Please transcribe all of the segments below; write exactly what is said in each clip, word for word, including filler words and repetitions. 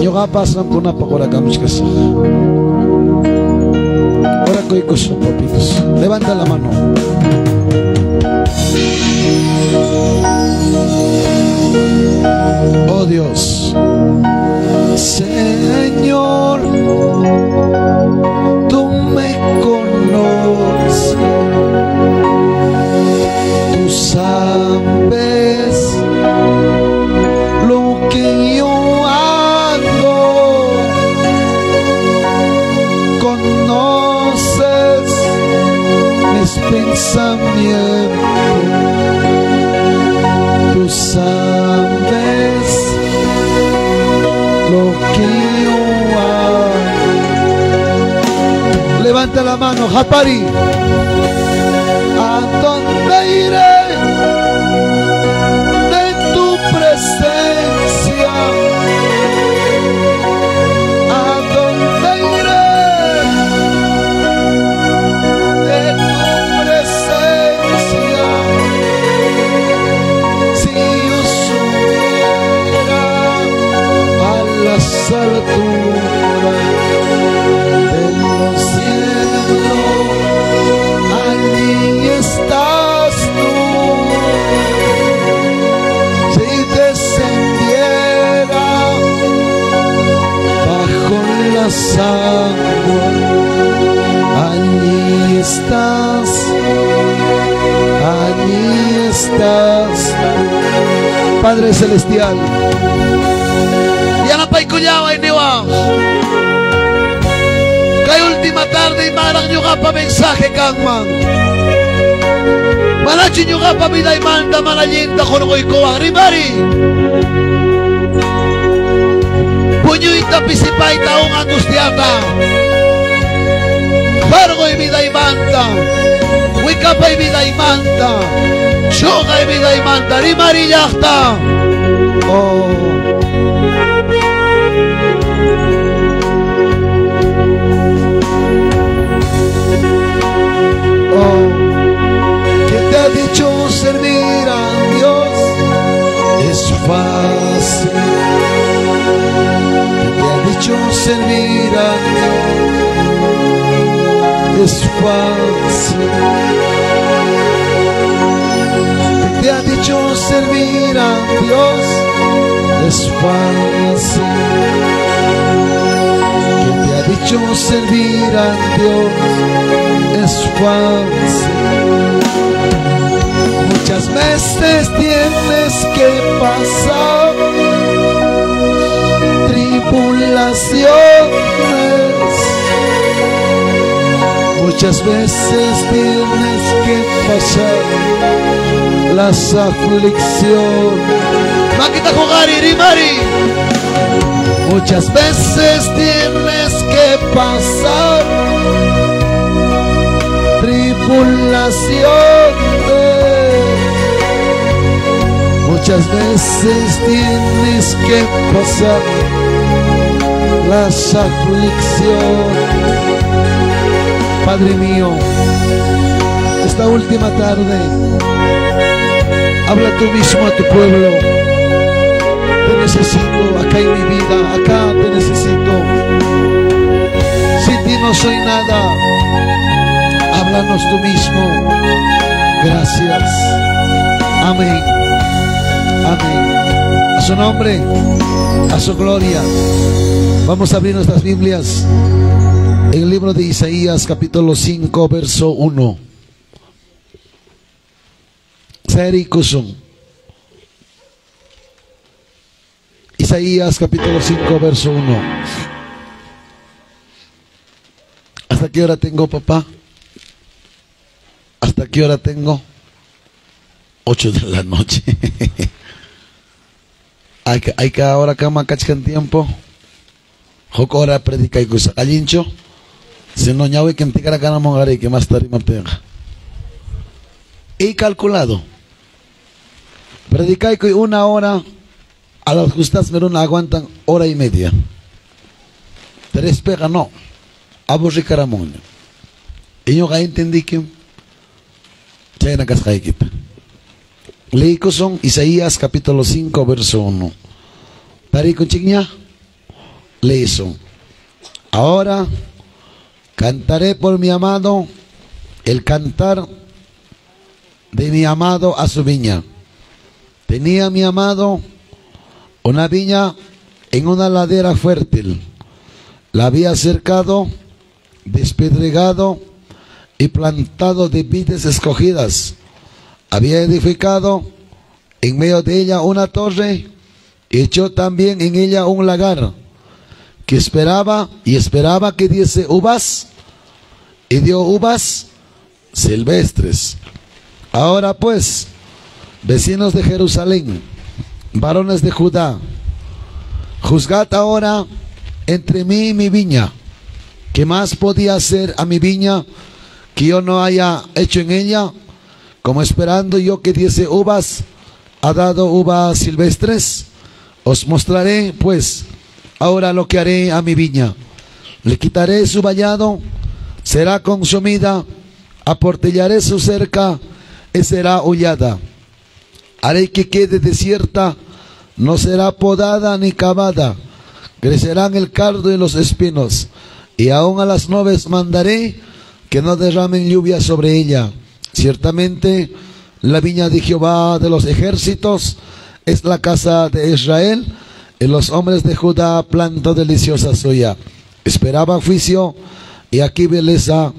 Ñuqapä qamcunapaq oracamuchcasaq. Oracuycuśhun, papitos. Levanta la mano. Oh Dios, Señor, tú me conoces, tú sabes lo que yo hago, conoces mis pensamientos, tú sabes lo que yo hago. Levanta la mano, japari. ¿A dónde iré de tu presencia? ¿A dónde iré de tu presencia? Si yo subiera a las alturas de los cielos, allí estás tú. Si descendiera bajo las aguas, allí estás, allí estás. Padre Celestial, yanapayculläway niwä. Cay última tarde imaran ñuqapa mensaje canman. ¿Manachu ñuqapa vidaymanta mana allinta hurquycuwan? Rimari. Puñuyta, pisipayta, un angustiata. Hurquy vidaymanta, wicapay vidaymanta, chuqay vidaymanta, rimarillaqta. Oh. Oh, ¿quién te ha dicho servir a Dios es fácil? ¿Quién te ha dicho servir a Dios es fácil? ¿Quién te ha dicho servir a Dios es fácil? ¿Quién te ha dicho servir a Dios es fácil? Muchas veces tienes que pasar tribulaciones. Muchas veces tienes que pasar las aflicciones. Maquita jugari, rimari. Muchas veces tienes que pasar tribulaciones. Muchas veces tienes que pasar las aflicciones. Padre mío, esta última tarde, habla tú mismo a tu pueblo. Te necesito acá en mi vida, acá te necesito. Sin ti no soy nada. Háblanos tú mismo. Gracias. Amén. Amén. A su nombre, a su gloria. Vamos a abrir nuestras Biblias en el libro de Isaías, capítulo cinco, verso uno. Sayariycuśhun. Isaías capítulo cinco, verso uno. ¿Hasta qué hora tengo, papá? ¿Hasta qué hora tengo? Ocho de la noche. ¿Ayca, ayca horacama cachcan tiempo? ¿Huk hora predicaycuśhä allinchu? Si no, ñawiquim ticaracanamunqarïqui masta rimaptinqa. He calculado. Predicaycuy una hora, a las justas runa aguantan hora y media. Tres pega no. Aburricaramunña. Y ñuqa entendiquim chayna casqayquita. Leeycuśhun Isaías capítulo cinco, verso uno. Taricunchicña. le hizo. Ahora cantaré por mi amado el cantar de mi amado a su viña. Tenía mi amado una viña en una ladera fértil. La había cercado, despedregado y plantado de vides escogidas. Había edificado en medio de ella una torre, echó también en ella un lagar, que esperaba y esperaba que diese uvas, y dio uvas silvestres. Ahora pues, vecinos de Jerusalén, varones de Judá, juzgad ahora entre mí y mi viña. ¿Qué más podía hacer a mi viña que yo no haya hecho en ella? Como esperando yo que diese uvas, ha dado uvas silvestres. Os mostraré, pues, ahora lo que haré a mi viña. Le quitaré su vallado, será consumida, aportillaré su cerca y será hollada. Haré que quede desierta, no será podada ni cavada. Crecerán el cardo y los espinos, y aun a las nubes mandaré que no derramen lluvia sobre ella. Ciertamente, la viña de Jehová de los ejércitos es la casa de Israel, y los hombres de Judá planta deliciosa suya. Esperaba juicio, y aquí belleza,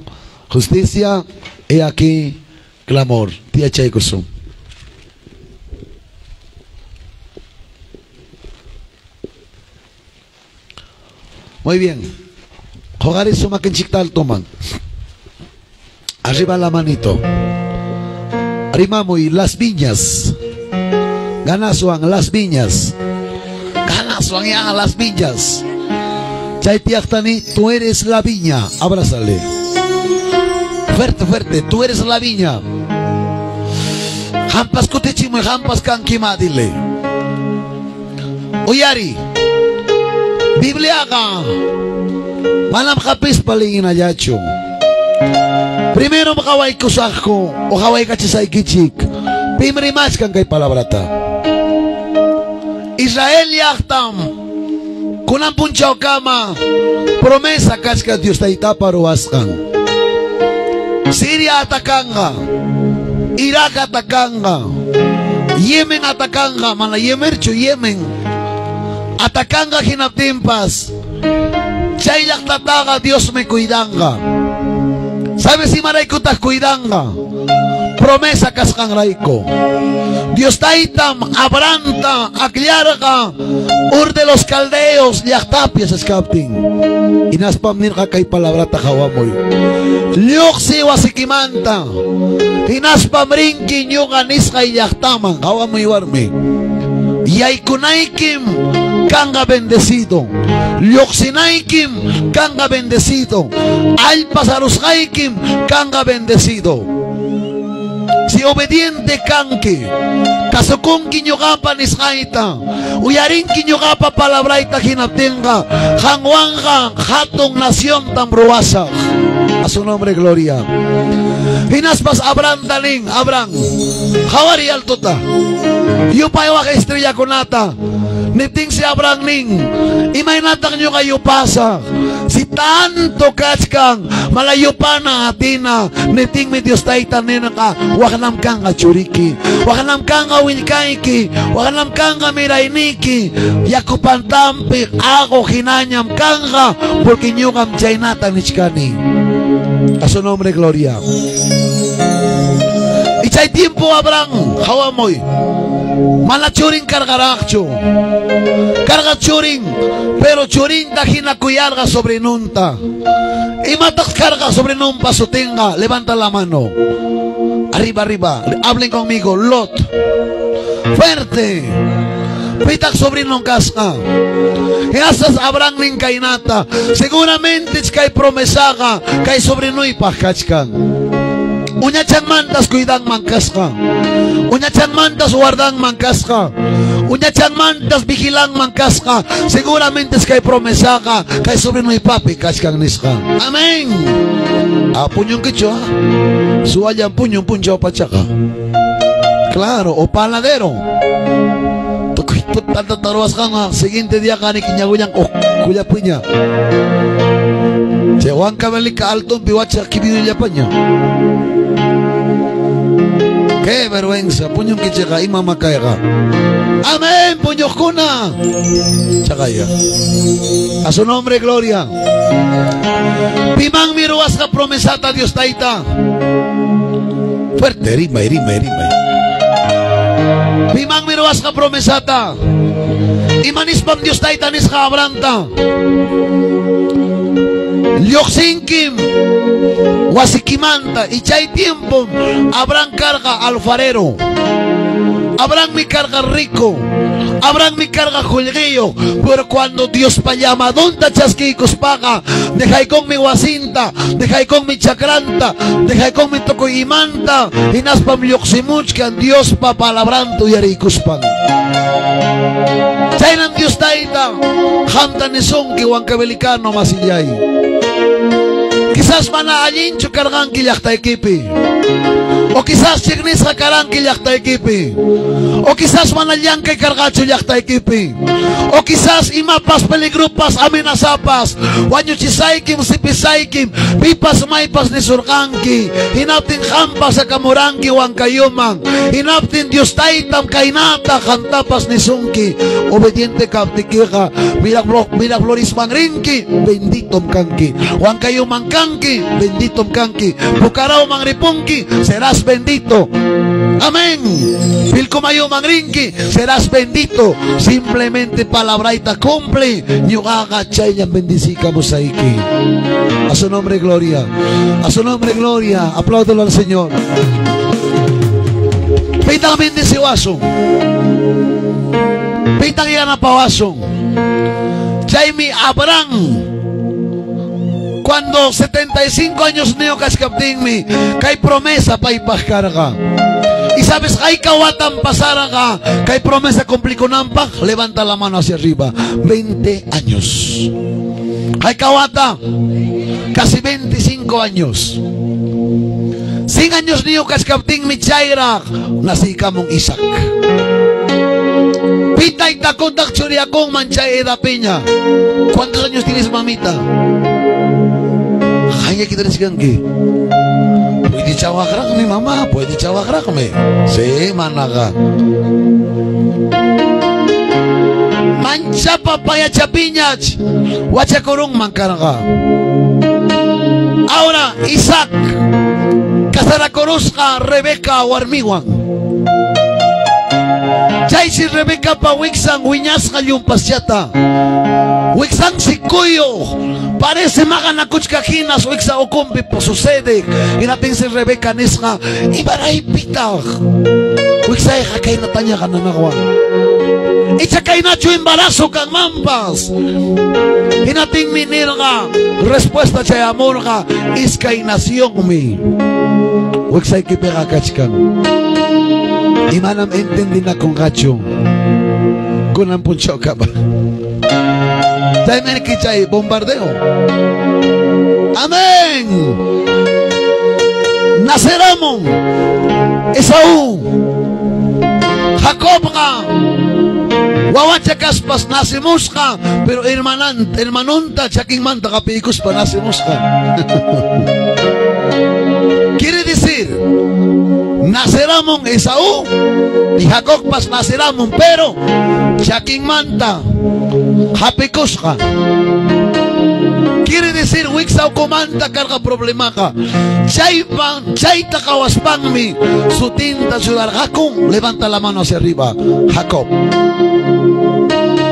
justicia, y aquí clamor. Tía Chaicoso. Muy bien. Jugares su maquinchicta altoman. Arriba la manito. Rimamuy, las viñas. Ganaswan, las viñas. Ganaswan, ya, las viñas. Chay tiyaqtani, tú eres la viña. Abrázale. Fuerte, fuerte. Tú eres la viña. Jampas cutichimuy, jampas canquimá, dile. Uyari, Bibliaqa manam japispa liyinallachu. Primerom jawaycushaqcu o jawaycachishayquichic. Pim rimachcan cay palabrata? Israel llaqtam kunan punchawcama promesa cachca Dios Taytapa ruwasqan. Siria atacanqa, Irak atacanqa, Yemen atacanqa, mana Yemerchu, Yemen atacanqa jinaptinpas, chay llaqtataqa Diosmi cuidanqa. ¿Sabes imaraycutaq cuidanqa? Promesa casqanraycu. Dios Taytam Abrahamta acllarqa Ur de los Caldeos llaqtapi yashascaptin. Hinaspam nirqa cay palabrata jawamuy. Lluqsi wasiquimanta. Hinaspam rinqui ñuqa nisqay llaqtaman. Jawamuy warmi. Yaycunayquim canqa bendecido. Lluqsinayquim canqa bendecido. Allpa sarusqayquim canqa bendecido. Si obediente canqui, casucunqui ñuqapa nisqayta, uyarinqui ñuqapa palabrayta jinaptinqa, qamwanqa jatun naciontam ruwashaq. A su nombre gloria. Hinaspas Abrahamta nin: Abraham, qawari altuta, yupay waq estrellacunata. Niptinsi Abraham nin: ¿Imaynataq ñuqa yupashaq? Si tanto cachcan mana yupana atina. Niptinmi Dios Tayta nirqa: Waqnam canqa churiqui, waqnam canqa willcayqui, waqnam canqa miraynïqui, yacu pantanpi aqu jinañam canqa, porque ñuqam chaynata nichcani. A su nombre gloria. Y chay tiempo Abraham, jawamuy, mana churin cargaraqchu. Carga churin, pero churinta jina cuyarqa sobrinunta. ¿Imataq carga sobrinunpa sutinqa? Levanta la mano. Arriba, arriba. Hablen conmigo. Lot. Fuerte. ¿Pitaq sobrinun kasqa? Gracias, Abraham nin kaynata. Seguramente chay promesaqa cay sobrinuypaq cachcan. Uñachanmantas cuidanman kasqa. Uñachanmantas guardanman kasqa. Uñachanmantas vigilanman kasqa. Seguramente chay promesaqa cay sobrinuypapi cachcan nisqa. Amén. ¿A puñunkichu, a? Suwallan puñun punchaw pachaqa. Claro, o panadero. Tukuy tantata ruwasqanqa siguiente diaqa niki ñawillan, oh, Puñullapuña. Chay Huancavelica altunpi wacha quibiullapaña. Qué vergüenza, puñunquichikqa imamá cayqa. Amén, puñuqcuna. Chaqaya. A su nombre, gloria. ¿Pimanmi ruwasqa promesata Dios Tayta? Fuerte, rimay, rimay, rimay. ¿Pimanmi ruwasqa promesata? ¿Ima nispam Dios Tayta nisqa Abrahamta? Lluqsinquim wasiquimanta. Y chay tiempom Abraham carqa alfarero. Abrahammi carqa rico. Abrahammi carqa qullqiyuq. Pero cuando Diospa llamadunta chasquiycuspaqa, dejaycunmi wasinta, dejaycunmi chacranta, dejaycunmi tucuy imanta, hinaspam lluqsimuchcan Diospa palabranta uyariycuspan. Chaynam Dios Tayta qamta nisunqui, Huancavelicano masillay. Quizás mana allinchu carqanqui llaqtayquipi. O quizás chiqnisqa caranqui llaqtayquipi. O quizás mana llancay carqachu llaqtayquipi. O quizás imapas peligropas, amenazapas, wañuchisayquim, sipisayquim, pipas maypas nisurqanqui. Hinaptin qampas acamuranqui wancayuman. Hinaptin Dios Taytam kaynata qamtapas nisunqui: Obediente captiquiqa, mira, flo-, mira florisman rinqui, benditom canqui. Wancayuman canqui, benditom canqui. Pucarauman ripunqui, serás bendito. Amén. Pillcumayuman rinqui, serás bendito. Simplemente palabrayta cumple. Ñuqaqa chayllam bendiciycamushayqui. A su nombre gloria. A su nombre gloria. Apláudelo al Señor. ¿Pitan bendiciwasun? ¿Pitan yanapawasun? Chaymi Abraham, cuando setenta y cinco años niyu kachkaptinmi, cay promesa paypaq carqa. ¿Y sabes ayca watan pasarqa cay promesa cumplicunanpaq? Levanta la mano hacia arriba. Veinte años. ¿Ayca wata? Casi veinticinco años. Cien años niyu kachkaptinmi chayraq naciycamun Isaac. ¿Pi taytacutaq churiyacunman chay edadpiña? ¿Cuántos años tienes, mamita? Qayllaquita nishanqui. Puydïchawaqraqmi, mamá, puydïchawaqraqmi. Sí, manaqa. Manchapa payachapiñach wachacurunman carqa. Ahora Isaac casaracurusqa Rebeca warmiwan. Chayshi Rebecapa wicsan wiñasqa llumpaschata. Wicsanshi cuyu, parece maqanacuchca hinas wicsa ucunpi sucede. Hinaptinshi Rebeca nisqa: ¿Imaraypitaq wicsayqa kaynataña gananawan? ¿Icha kaynachu embarazo canmanpas? Hinaptinmi nirqa, respuesta chayamurqa: Iskay nacionmi wicsayquipiqa kachkan. Y manam entendinacunqachu kunan punchawcama. Chaymi chay bombardeo. Amén. Naceramun Esaú. Jacobqa wawacha kaspas nacimusqa, pero hermanan-, hermanonta chaquinmanta hapiycuspa nacimusqa. Quiere decir, naceramun Esaú y Jacobpas naceramun, pero chaquinmanta hapicusqa. Quiere decir, wicsa ucumanta carqa problemaqa. Chaypa, chayta qawaspanmi sutinta churarqacun. Levanta la mano hacia arriba, Jacob.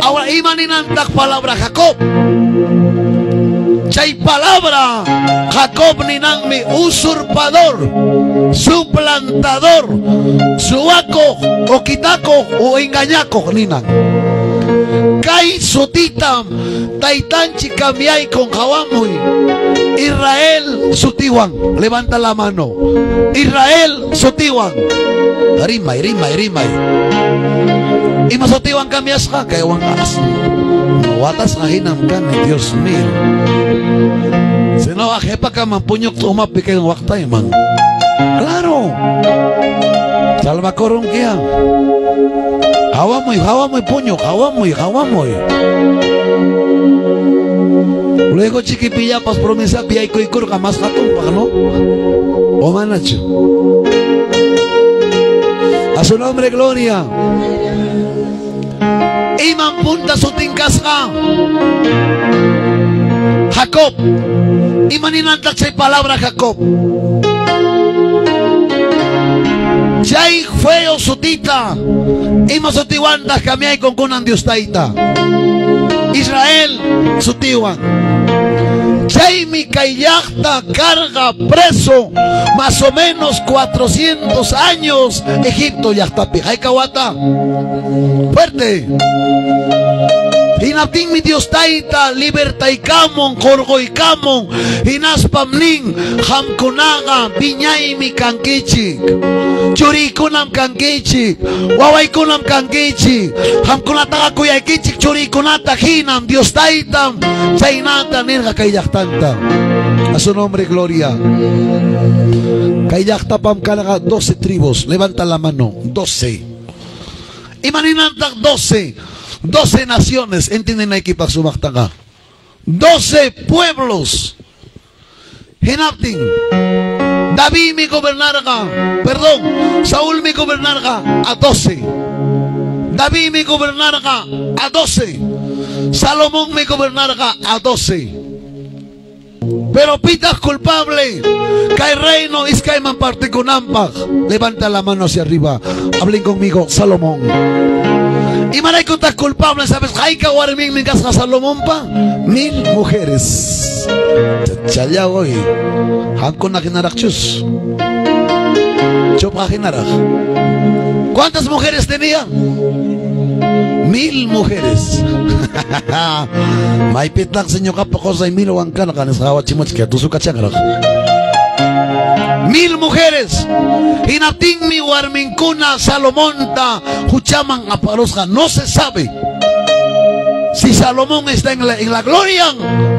Ahora, ¿ima ninantaq palabra Jacob? Chay palabra Jacob ninanmi usurpador, suplantador, suwacuq o quitacuq o engañacuq ninan. Kay sutitam Taytanchik cambiaycun, qawamuy, Israel sutiwan. Levanta la mano. Israel sutiwan. Rimay, rimay, rimay. ¿Ima sutiwan cambiasqa? Kaywanqa as-, watasqa hinam cani, Dios mío. Sinoqa qipakaman puñuqta umapi caywan waqtayman. Claro. Salvacurunquiya. Hawamuy, hawamuy, puñuq, hawamuy, hawamuy. Luego chiquipillapas promesapi yaycuycurqa mas jatunpaq, ¿no? ¿O manachu? A su nombre, gloria. ¿Imam punta sutin casqa? Jacob. ¿Ima ninantaq chay palabra Jacob? Chay feo sutita, ¿ima sutiwantaq cambiaycun kunan Dios Tayta? Israel sutiwan. Chaymi cay llaqta carga preso más o menos cuatrocientos años Egipto llaqtapi. ¿Ayca wata? Fuerte. Jinaptinmi Dios Tayta libertaycamun, jorgoycamun, jinaspam nin: "Jamcunaga wiñaymi canquichic, churïcunam canquichic, wawaycunam canquichic, jamcunataga cuyayquichic churïcunata jinam Dios Taytam chaynata nirqa cay llaqtanta". A su nombre, gloria. Cay llaqtapam carga doce tribus. Levanta la mano. Doce. ¿Ima ninantaq doce? Doce naciones, entiendenayquipaq sumaqtaqa. Doce pueblos. Jinaptin Davidmi gobernarqa, perdón, Saulmi gobernarqa a doce. Davidmi gobernarqa a doce. Salomonmi gobernarqa a doce. Pero ¿pitaq culpable cay reino iskayman particunanpaq? Levanta la mano hacia arriba. Hablen conmigo, Salomón. ¿Imaraykutaq culpable? ¿Sabes? ¿Ayca warminmi casqa Salomonpa? Mil mujeres. Challaway. ¿Jamcuna jinaraqchus? Chupqa jinaraq. ¿Cuántas mujeres tenía? Mil mujeres. ¿Maypitaqsi ñuqapa qusay milwan carqa? Nisqa jawachimuchca, tusucachanraq. Mil mujeres. Jinaptinmi warmincuna Salomonta juchaman aparusqa. No se sabe si Salomón está en la, en la gloria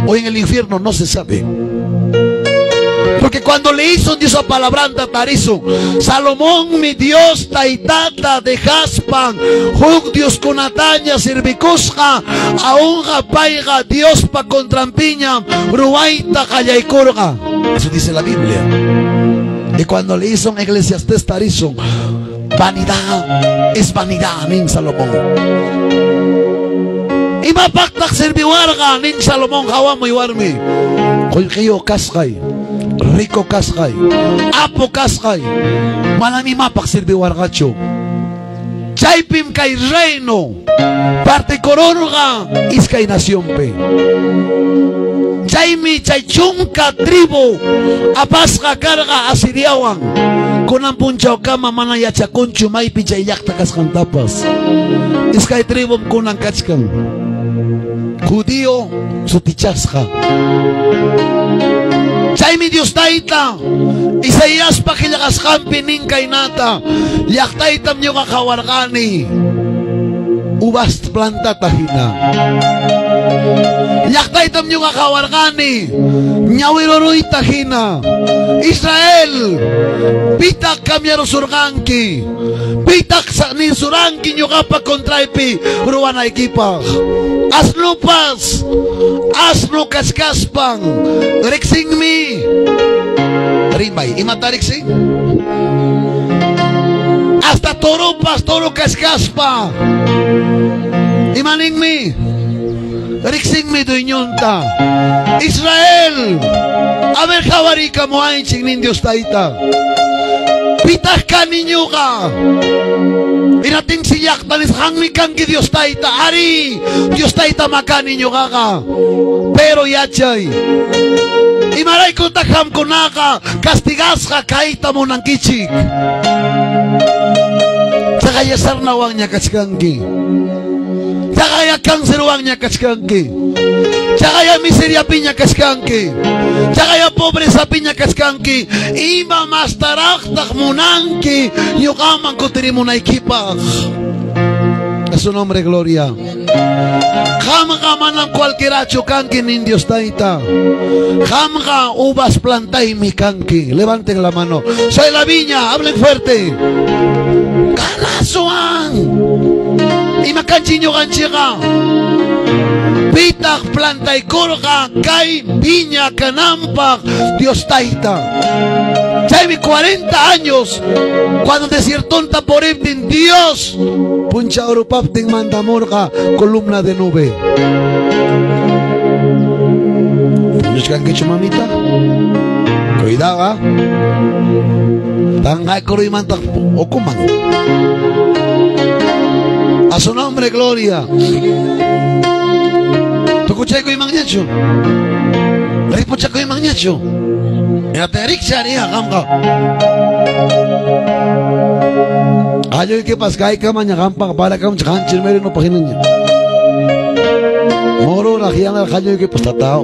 o en el infierno, no se sabe. Porque cuando leíson Diospa palabranta tarisun, Salomonmi Dios Taytata dejaspan juc dioscunataña sirvicusqa, aunqa payqa Diospa contranpiñam ruwayta qallaycurqa. Eso dice la Biblia. Y cuando leíson Eclesiastés tarisun, vanidad es vanidad, nin Salomón. ¿Imapaqtaq sirviwarqa? Nin Salomón: jawamuy warmi, qullqiyu casqay, rico casqay, apu casqay, manam imapaq sirviwarqachu. Chaypim cay reino particururqa iskay nacionpi. Chaymi chay chunca tribu apasqa carqa Asiriawan. Kunan punchawcama mana yachacunchu maypi chay llaqta casqantapas. Iskay tribum kunan cachcan. Judío sutichasqa. Chaymi Dios Tayta Isaiaspa qillqasqanpi nin caynata: "Llaqtaytam ñuqa qawarqani uvas plantata jina. Llaqtaytam ñuqa qawarqani ñawiruruyta jina. Israel, ¿pitaq cambiarusurqanki? ¿Pitaq sa-, nisuranqui ñuqapa contraypi ruwanayquipaq?" Asnupas asnu cachcaspan ricsinmi. Rimay, ¿imata ricsin? Hasta torupas toru cachcaspa, ¿ima ninmi? Ricsinmi dueñonta. Israel, a ver, qawaricamuwanchik, nin Dios Tayta. ¿Pitaq cani ñuqa? Jinaptinsi llaqta nisqanmi canqui Dios Tayta. Arí, Dios Taytamá cani ñuqaqa. Pero yachay, ¿imaraykutaq qamcunaqa castigasqa cayta munanquichik? Chaqaya sarnawanña cachcanqui. Chaqaya cancerwanña cachcanqui. Chaqaya miseriapiña cachcanqui. Chaqaya pobrezapiña cachcanqui. ¿Ima mastaraqtaq munanqui ñuqaman cutirimunayquipaq? A su nombre, gloria. Qamqa manam cualquierachu canqui, nin Dios Tayta. Qamqa uvas plantaymi canqui. Levanten la mano. Soy la viña, hablen fuerte. Calaswan. ¿Ima canchik ñuqanchikqa? ¿Pitaq plantaycurqa cay viña cananpaq Dios Tayta? Chaymi cuarenta años, cuando desiertonta puriptin Dios punchawrupaptin mandamurqa columna de nube. ¿Puñuchcanquichu, mamita? Cuidado, ¿ah? Tanqaycuruymantac ucuman. A su nombre, gloria. ¿Tucuchaycuymanñachu? ¿Ripuchacuymanñachu? Yatiricchariya, qamqa. Qalluyquipas caycamaña, qampaq paracamaña, qanchis mirinupaq hinaña. Mururaq yanal qalluyquipas, tataw.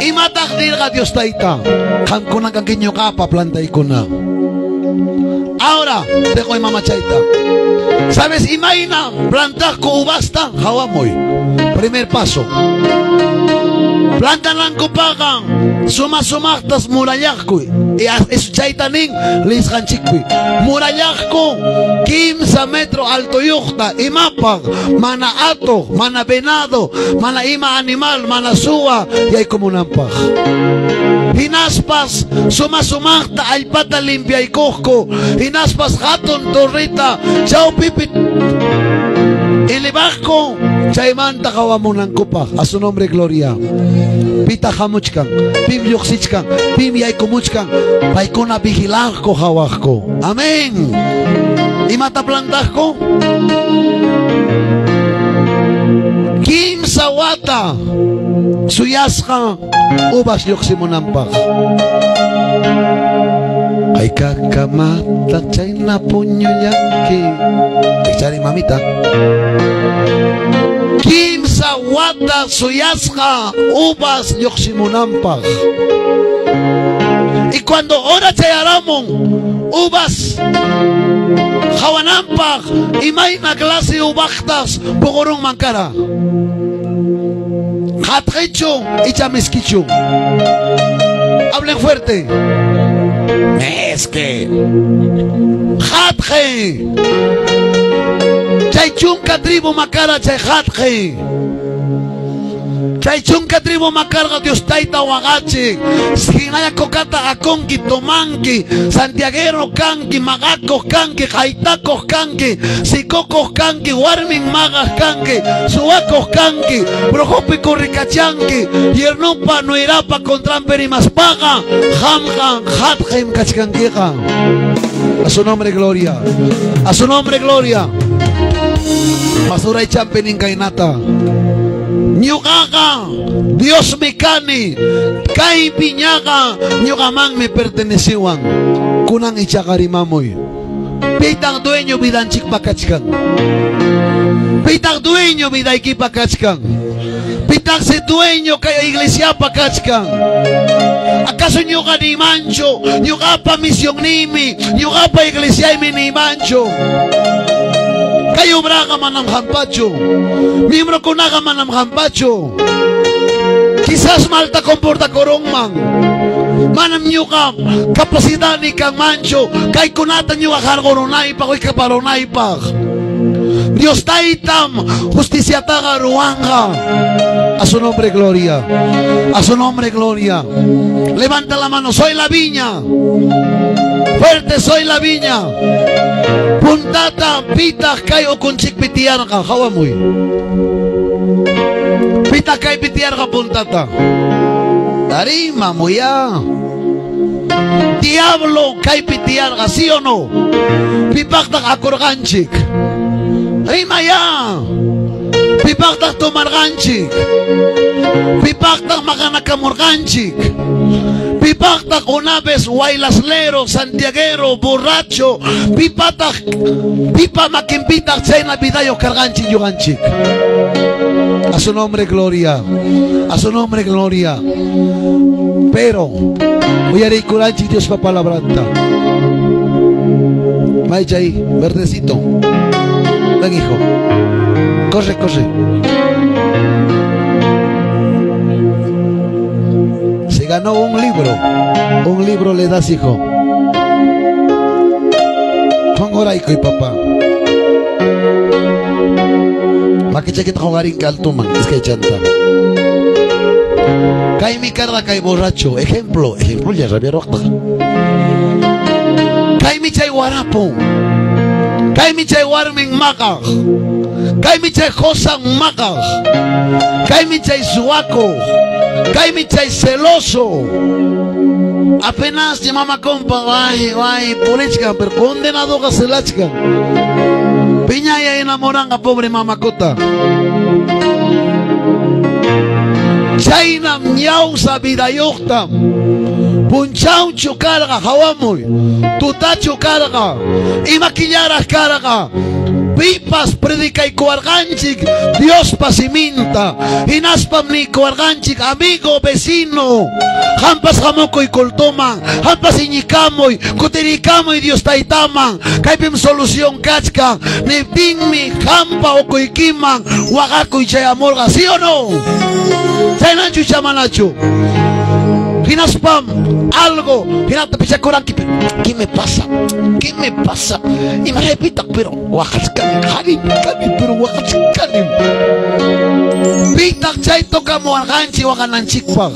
¿Imataq nirqa Dios Tayta? Qamcuna canqui ñuqapa plantaycuna. Ahora, dejo, mamachayta. ¿Sabes imayna plantacü uvasta? Jawamuy. Primer paso. Plantanancupaqqa suma sumaqtas murallaccuy. Y as-, es-, chayta nin lisqanchicpi. Murallaccu quimsa metro altoyuqta, ¿imapaq? Mana atuq, mana venado, mana ima animal, mana suwa yaycumunanpaq. Hinaspas suma sumaqta allpata limpiaycuccu, hinaspas jatun torreta chawpipi elevaccu, chaymanta jawamunancupaq. A su nombre, gloria. ¿Pitaq jamuchcan? ¿Pim lluqsichcan? ¿Pim yaycumuchcan? Paycuna vigilaccu, jawaccu. Amén. ¿Imata plantaccu? Quimsa wata suyasqa uvas lluqsimunanpaq. ¿Aycacamata chayna puñullanqui? Ichari, mamita. Quimsa wata suyasqa uvas lluqsimunanpaq. Y cuando hora chayaramun uvas jawananpaq, ¿imayna clase uvactas puqurunman cara? ¿Jatqichu icha miskichu? Hablen fuerte. Miski. Jatqi. Chay chunca tribu macara chay jatqi. Chay chunca tribu macarqa Dios Tayta waqachic. Jinaya cocata acunqui, tomanqui, santiaguero canqui, maqacuq canqui, qaytacuq canqui, sicucuq canqui, warmin maqaq canqui, suwacuq canqui, brujupi curricachanqui, yernupa nuyrapa contranpi rimaspaqa, qamqa jatqim cachcanquiqa. A su nombre, gloria. A su nombre, gloria. Mas uraychanpi nin caynata: Ñuqaqa Diosmi cani, cay viñaqa ñuqamanmi perteneciwan. Kunan ichaqa rimamuy. ¿Pitaq dueño vidanchicpa cachcan? ¿Pitaq dueño vidayquipa cachcan? ¿Pitaqsi dueño cay iglesiapa cachcan? ¿Acaso ñuqa niymanchu, ñuqapa misionnïmi, ñuqapa iglesiaymi niymanchu? Cay obraqa manam qampachu, miembrocunaqa manam qampachu. Quizás malta comportacurunman. Manam ñuqa capacidad ni canmanchu caycunata ñuqa qarqurunaypaq, wicaparunaypaq. Dios Taytam justiciataqa ruwanqa. A su nombre, gloria. A su nombre, gloria. Levanta la mano. Soy la viña. Fuerte, soy la viña. Puntata, ¿pitaq cay ucunchicpi tiyarqa? Jawamuy. ¿Pitaq caypi tiyarqa puntata? Arí, mamuyá. Diablo caypi tiyarqa, ¿sí o no? ¿Pipaqtaq acurqanchic? Rimayá. ¿Pipaqtaq tomarqanchic? ¿Pipaqtaq maqanacamurqanchic? ¿Pipaqtaq una vez waylaslero, santiaguero, borracho? ¿Pipataq, pipa maquinpitaq chayna vidayuq carqanchic ñuqanchic? A su nombre, gloria. A su nombre, gloria. Pero uyariyculanchic Diospa palabranta. ¿May chay verdecito? Ven, hijo. Corre, corre. Se ganó un libro. Un libro le das, hijo. Qunquraycuy, papá. Chaki chakita jugarinca altuman, iskay chanta. Kaymi carga cay borracho. Ejemplo, ejemplo, ya rabiarocta. Kaymi chay warapu. Kaymi chay warmin maca. Kaymi chay Josan maca. Kaymi chay suwaco. Kaymi chay celoso. Apenas ni mamacunpa, way, way, pulichcan, pero condenadoca celachcan. Piñaya enamoranga pobre mamacuta. Chaynam ñawsa vidayucta punchawchu carga jawamuy, tutachu carga, ima quillaraj carga, pipas predicaycuwarqanchic Diospa siminta, jinaspam niycuwarqanchic, amigo, vecino, jampas jamucuy cultuman, jampas iñicamuy, cutiriycamuy Dios Taytaman, caypim solución cachcan, niptinmi jampa ucuyquiman waqacuy chayamurqa, ¿sí o no? ¿Chaynachu icha manachu? Jinaspam algo, jinapta pichacuranqui, ¿qué me pasa? ¿Qué me pasa? ¿Imaraypitaq? Pero waqachcalim, calim, calim, pero waqachcalim. ¿Pitaq chay tucamuwarqanchic waqananchicpaq?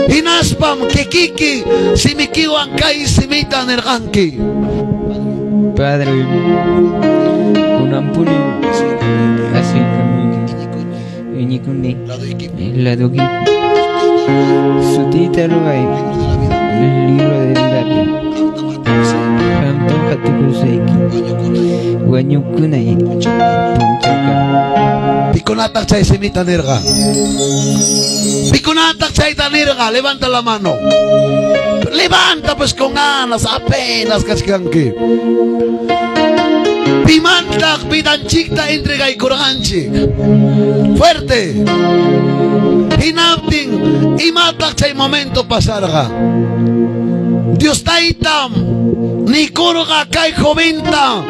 Jinaspam quiquiqui simiquiwan cay simita nirqanqui. Padre, kunanpuni asiycamuyqui. Iñicuni. Ladoyquipi. Sutiyta luway. Libro de vidapi. Qamtam qatikusayki. Wañucunay. Punchawca. ¿Pikunataq chay simita nirqa? ¿Pikunataq chayta nirqa? Levanta la mano. Levanta, pues, con ganas, apenas cachcanqui. ¿Pimantaq vidanchicta entregaycurqanchic? Fuerte. Jinaptin, ¿imataq chay momento pasarqa? Dios Taytam niycurqa cay joventa.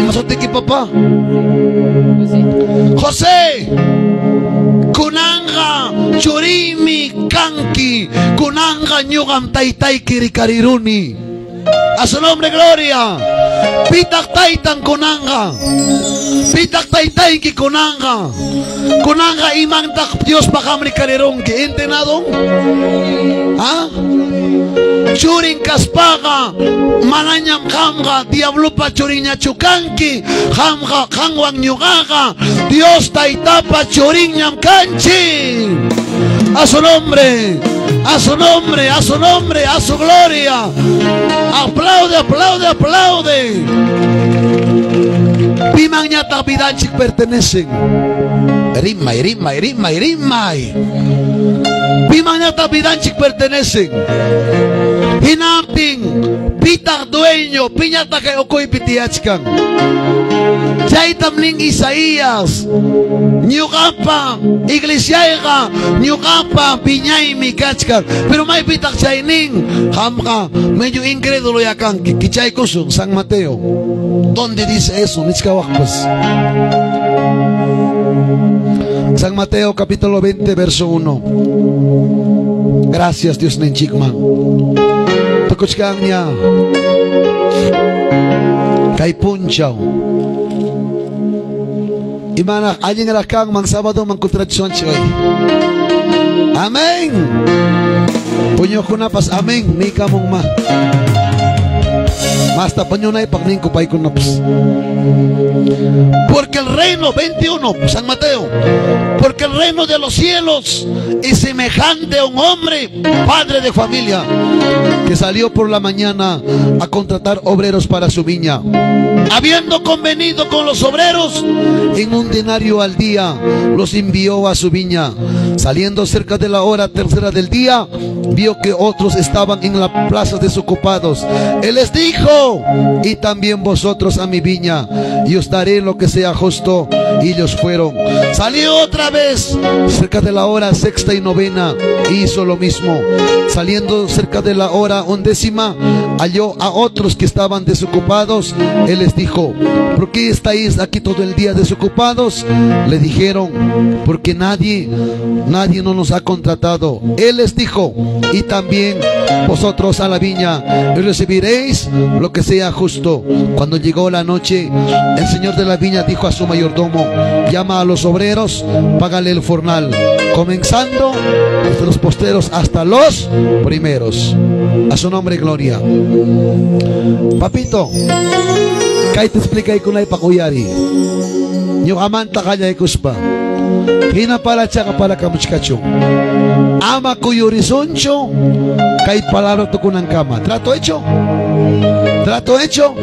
¿Ima sutiki, papá? José, kunanqa churïmi canqui, kunanqa ñuqam taytayqui ricariruni. A su nombre, gloria. ¿Pitaq taytan kunanqa? ¿Pitaq taytayqui kunanqa? ¿Kunanqa imantaq Diospa qam ricarirunqui? ¿Entendadon? ¿Ah? Churin caspaqa manañam qamqa diablopa churinñachu canqui. Qamqa, qamwan ñuqaqa Dios Taytapa churinñam canchik. A su nombre, a su nombre, a su nombre, a su gloria. Aplaude, aplaude, aplaude. ¿Pimanñataq vidanchik pertenecen? Rimay, rimay, rimay, rimay. ¿Pimanñataq vidanchik pertenecen? Jinaptin, ¿pitaq dueño? ¿Piñataq cay ucuypi tiyachcan? Chaytam nin Isaías: "Ñuqapa iglesiayqa ñuqapa viñaymi cachcan". Pero ¿maypitaq chay nin? Qamqa medio incréduloyá canqui. Quichaycusun San Mateo. ¿Dónde dice eso? Nichcawaqpas. San Mateo capítulo veinte, verso uno. Gracias, Diosninchikman. Tucuchcanña cay punchaw. ¿Imanaq allinraq canman sabadoman culturachishwanchik hoy? Amén. Puñuqcunapas amén niycamunmá. Masta puñunaypaq ninku paycunapas. Porque el reino, veintiuno, San Mateo, porque el reino de los cielos es semejante a un hombre, padre de familia, que salió por la mañana a contratar obreros para su viña. Habiendo convenido con los obreros en un denario al día, los envió a su viña. Saliendo cerca de la hora tercera del día, vio que otros estaban en la plaza desocupados. Él les dijo: "Y también vosotros a mi viña, y os daré lo que sea justo". Y ellos fueron. Salió otra vez cerca de la hora sexta y novena, e hizo lo mismo. Saliendo cerca de la hora undécima, halló a otros que estaban desocupados. Él les dijo: "¿Por qué estáis aquí todo el día desocupados?". Le dijeron: "Porque nadie, nadie no nos ha contratado". Él les dijo: "Y también vosotros a la viña, y recibiréis lo que sea justo". Cuando llegó la noche, el señor de la viña dijo a su mayordomo: "Llama a los obreros, págale el jornal, comenzando desde los postreros hasta los primeros". A su nombre, gloria. Papito, cayta explicaycunaypaq uyari. Ñuqamanta qallaycuspa, jina palachaqa palacamuchcachun. Ama cuyurisunchu cay palabra tucunancama. ¿Trato hecho? ¿Trato hecho?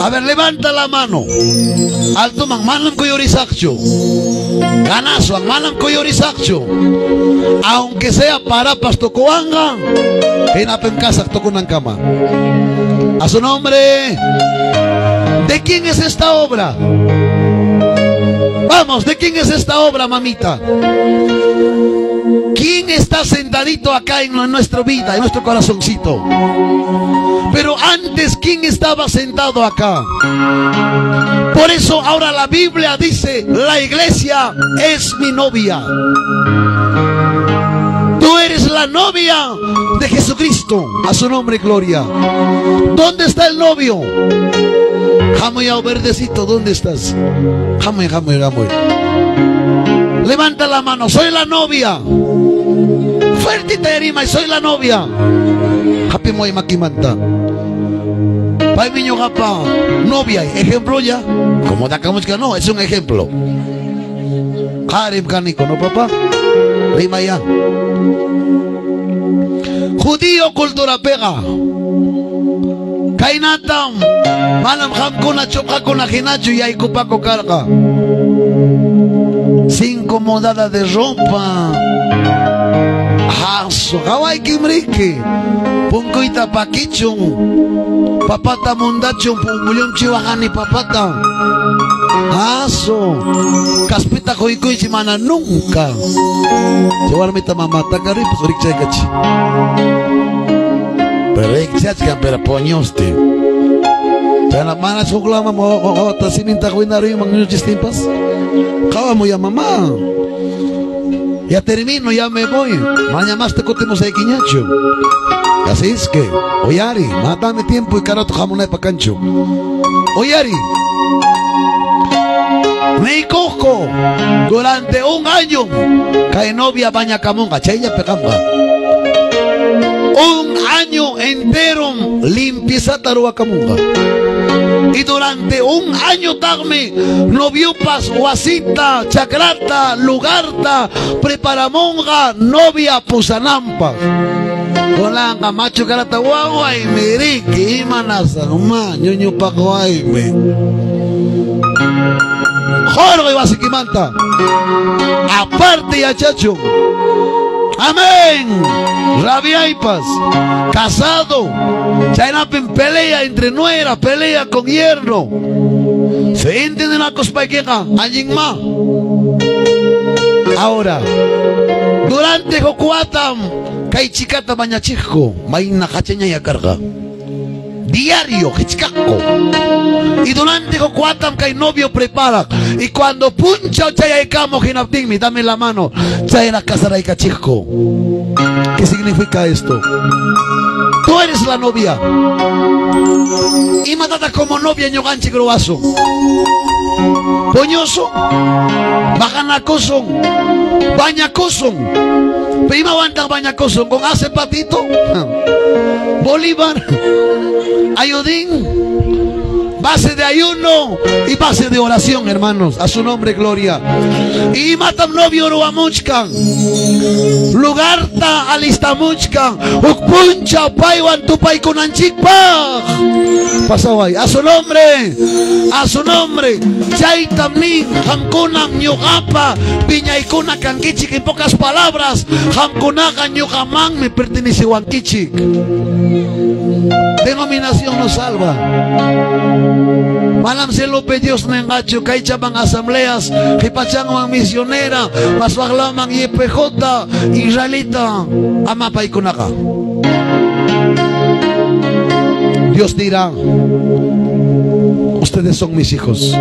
A ver, levanta la mano. Altuman, manam cuyurisaqchu. Ganaswan, manam cuyurisaqchu. Aunque sea parapas tucuwanqa, jinapim casaq tucunancama. A su nombre. ¿De quién es esta obra? Vamos, ¿de quién es esta obra, mamita? ¿Quién está sentadito acá en nuestra vida, en nuestro corazoncito? Pero antes, ¿quién estaba sentado acá? Por eso ahora la Biblia dice: "La iglesia es mi novia". Tú eres la novia de Jesucristo. A su nombre, gloria. ¿Dónde está el novio? Jamuy, verdecito, ¿dónde estás? Jamuy, jamuy, jamuy. Levanta la mano: "Soy la novia". Fuerte y rimay: "Soy la novia". Japimay maquimanta. Paymi ñuqapa novia, ejemplo ya. Como dacamuchca, no, es un ejemplo. Qarim canico, ¿no, papá? Rimayá. Judío culturapiqa, kaynatam, manam qamcuna chuqacuna jinachu yaycupacü carqa. Cinco mudadas de ropa. Asu, qawayquim riqui. Punkuyta paquichun, papata mundachun, punkullunchi waqani papata. Asu, kaspita quycuychi mana nunca. Chay warmita mamá tacaripis rikchaycachi. Pero rikchachcan, pero puñusti. Chayna mana chuclaman wawata siminta winaruyman ñuchistinpas. Qawamuyá, mamá. Ya termino, ya me voy. Mañamasta cutimusayquiñachu. Así es que, uyari, matämi tiempo y caratu jamunaypa canchu. Uyari. Niycucü, durante un año cay novia bañacamunqa, chayllapi qamqa. Un año entero limpiezata ruwacamunqa. Y durante un añotaqmi noviopas wasita, chacrata, lugarta preparamunqa novia pusananpaq. Kunanqa machucarata wawaymi riqui, imanasaq, mä, ñuñupaq waymi. Jorqoy wasiquimanta. Aparte yachachun. Amén. Rabiaypas. Casado. Chaynapim pelea entre nuera, pelea con yerno. Si entendinacuspayquiqa, allinmá. Ahora, durante juc watam cay chicata bañachicü, mayna jachañaya carqa. Diario jichcacü. Y durante juc watam cay novio prepara. Y cuando punchaw chayaycamü jinaptinmi, dame la mano, chayra casaraycachicü. ¿Qué significa esto? Tú eres la novia. ¿Imatataq como novia ñuqanchic ruwasun? Puñusun, maqanacusun, bañacusun. ¿Pero imawantaq bañacusun? ¿Con ace patito? Bolívar, ayudín, base de ayuno y base de oración, hermanos. A su nombre, gloria. ¿Imatam novio ruwamuchcan? Lugarta alistamuchcan juc punchaw paywan tupaycunanchicpaq. Pasaway, a su nombre, a su nombre. Chaytam nin, qamcunam ñuqapa wiñaycuna canquichic. En pocas palabras, qamcunaqa ñuqamanmi pertenecewanquichic. Denominación no salva. Manam cielopi Dios ninqachu, caychaman asambleas, qipachanman misionera, mas waqlaman Y P J, israelita, ama paycunaqa. Dios dirá: "Ustedes son mis hijos".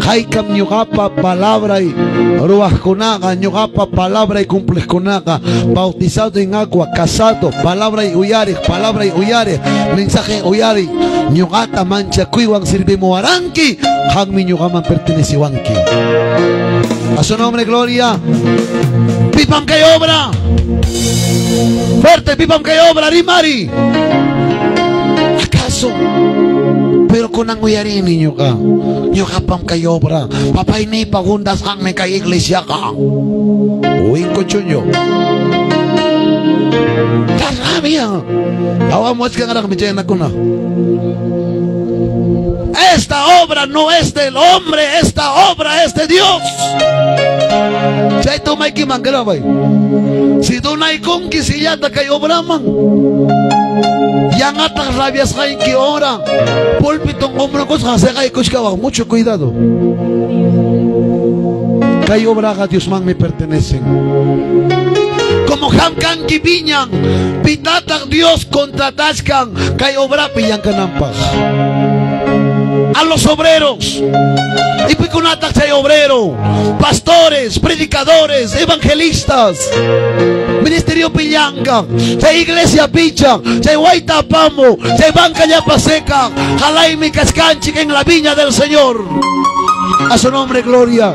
Caycam ñuqapa palabray ruwaqcunaqa, ñuqapa palabray cumpliqcunaqa, bautizado en agua, casado, palabray uyariq, palabray uyariq, mensaje uyariq, ñuqata manchacuywan sirvimuwaranqui, qammi ñuqaman pertenecewanqui. A su nombre, gloria. ¿Pipam cay obra? Fuerte, ¿pipam cay obra? Rimari. ¿Acaso? Pero kunan uyarini ñuqa. Ñuqapam cay obra. Papaynïpa fundasqanmi cay iglesiaqa. Wincuchuñu. ¡Qué rabia! Hawamuchkanraqmi chaynacuna. Esta obra no es del hombre, esta obra es de Dios. Chayta umayquiman grabay. Si dunaycunqui sillata cay obraman, yan'ataq rabiasqayqui hora pulpiton umrucusqa siqaycuchcawan, mucho cuidado. Cay obraqa Diosmanmi pertenecen. Como qam canqui viñan, pitataq Dios contratachcan cay obrapi yancananpaq? A los obreros. ¿Y picunataq chay obrero? Pastores, predicadores, evangelistas. Ministeriopi yanca, chay iglesiapicha, chay wayta apamu, chay bancallapa seca, jalaymi cachcanchic en la viña del Señor. A su nombre, gloria.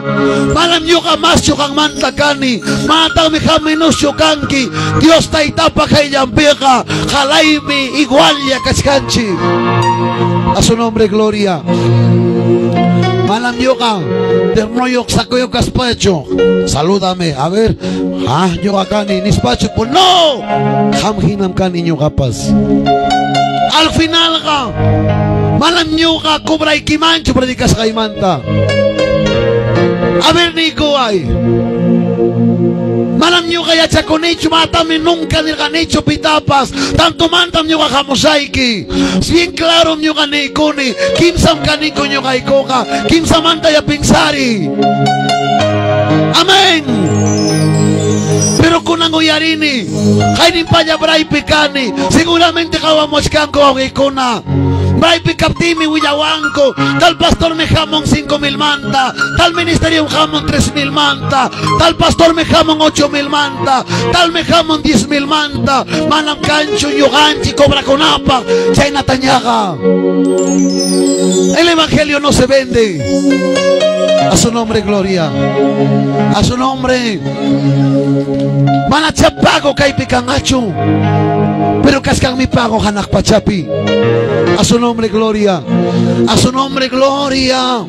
Manam ñuqa maschu qanmanta cani, manataqmi qam menuschu canqui. Dios Taytapa qayllanpiqa jalaymi igualla cachcanchic. A su nombre, gloria. Manam ñuqa ternoyuq, sacuyuq kaspachu. Salúdame, a ver. Ah, ñuqa cani nispachu, pues no, qam jinam cani ñuqapas. Al finalqa manam ñuqa cobrayquimanchu predicasqaymanta. A ver, niycuway. Manam ñuqa yachacunichu, manataqmi nunca nirqanichu pitapas. Tantomantam ñuqa jamushayqui. Bien clarom ñuqa niycuni, kimsam canicu ñuqaycuqa, kimsamantayá pinsari. Amén. Pero kunan uyarini, qayninpalla braypi cani, seguramente qawamachkancu wawqicuna. Braypi captïmi willawancu, tal pastormi jamun cinco milmanta, tal ministeriom jamun tres milmanta, tal pastormi jamun ocho milmanta, talmi jamun diez milmanta. Manam canchu ñuqanchic cobracunapaq chaynatañaqa. El evangelio no se vende. A su nombre, gloria. A su nombre. Manachá pago caypi can'achu, pero cachcanmi pago janaq pachapi. A su nombre, gloria. A su nombre, gloria.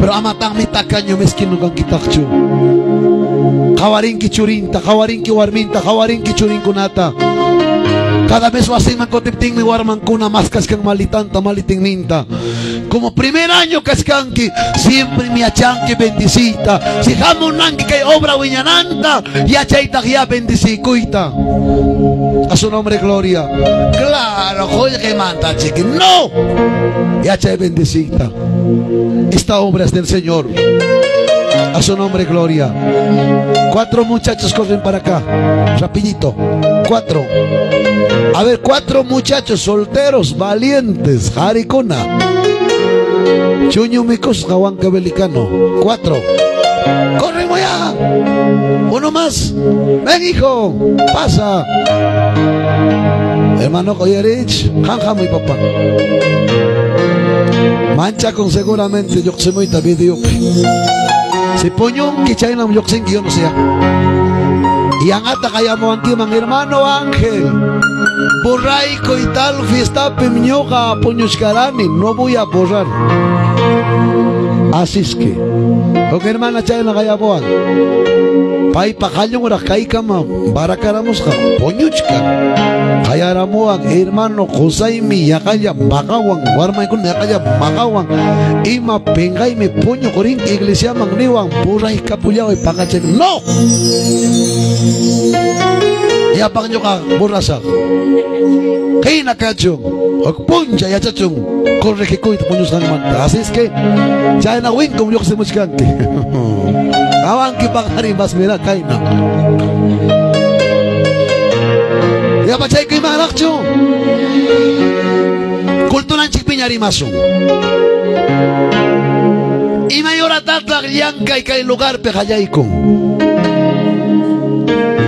Pero amatanmi tacañu misquinu canquitaqchu. Qawarinqui churinta, qawarinqui warminta, qawarinqui churincunata. Cada mes wasinman cutiptinmi warmancuna mascachcan malitanta, malitinninta. Como primer año cachcanqui, siemprem yachanqui bendiciyta. Si jamunanqui cay obra wiñananta, yachaytaq ya bendiciycuyta. A su nombre, gloria. Claro, qullqimanta chiqui. No. Yachay bendiciyta. Esta obra es del Señor. A su nombre, gloria. Cuatro muchachos corren para acá. Rapidito. Cuatro. A ver, cuatro muchachos solteros, valientes, jaricuna. Chuñu micusqa, huancavelicano. Cuatro. Corren, voy a. Uno más. Ven, hijo. Pasa. Hermano, oye, Rich. Janjamuy, papá. Manchacun seguramente lluqsimuyta videopi. Si puñunqui, chaynam lluqsinqui, yo no sé. Yan'ata qayamuwanquiman, hermano Ángel. Borraycuy, tal fiestapim ñuqa puñuchcarani, no voy a borrar. Así es que, huk hermana chayna qayamuwan. Paypa qallunraq kaycama baracaramusqa, puñuchca. Qayaramuwan, hermano, qusaymi yaqalla maqawan, warmaycuna yaqalla maqawan. Ima pinqaymi puñuq rin iglesiaman niwan, borraycapullaway paqachapi. No. Yapan ñuqa borrashaq. Qayna kachun. Juc puncha yachachun corregicuyta puñusqanmanta. Así es que chayna wincum lluqsimuchcanqui. Awanquipaqari masmirá cayna. Yapachaycuymanraqchu? Culturanchicpiña rimasun. ¿Imay horatataq llancay cay lugarpi qallaykun?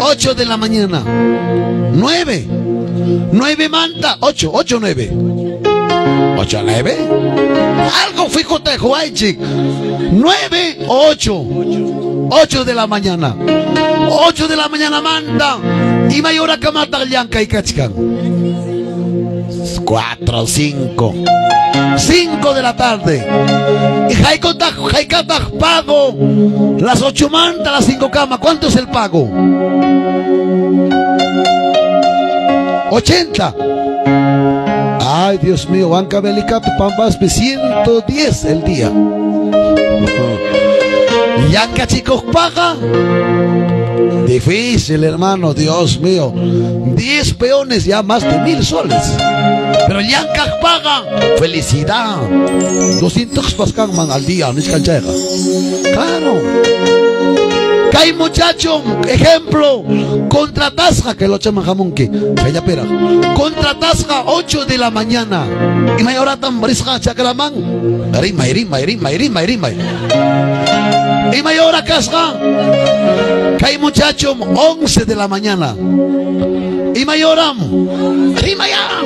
Ocho de la mañana. Nueve. Nuevemanta, ocho, ocho, nueve. Ocho, nueve. Algo fijo te juwaychik. Nueve, ocho. Ocho de la mañana. Ocho de la mañanamanta. ¿Imay horacamataq llancay cachcan? Cuatro, cinco. Cinco de la tarde. Y jaykutaq, jaykataq pago. Las ochomanta las cinco cama. ¿Cuánto es el pago? Ochenta. Ay, Dios mío, Huancavelicapi, Pambaspi, ciento diez el día. Llancachicujpaga, difícil, hermano, Dios mío. Diez peones, ya más de mil soles. Pero llancajpaga, felicidad. Doscientos pascanman al día, niscan chayga. Claro. Cay muchacho, ejemplo, contratasqa, que lo llaman jamunqui, chayllapiraq. Contratasqa ocho de la mañana. ¿Imay horatam risqa chacraman? Rimay, rimay, rimay, rimay, rimay. ¿Imay hora casqa? Cay muchachum once de la mañana. ¿Imay horam? Rimayá.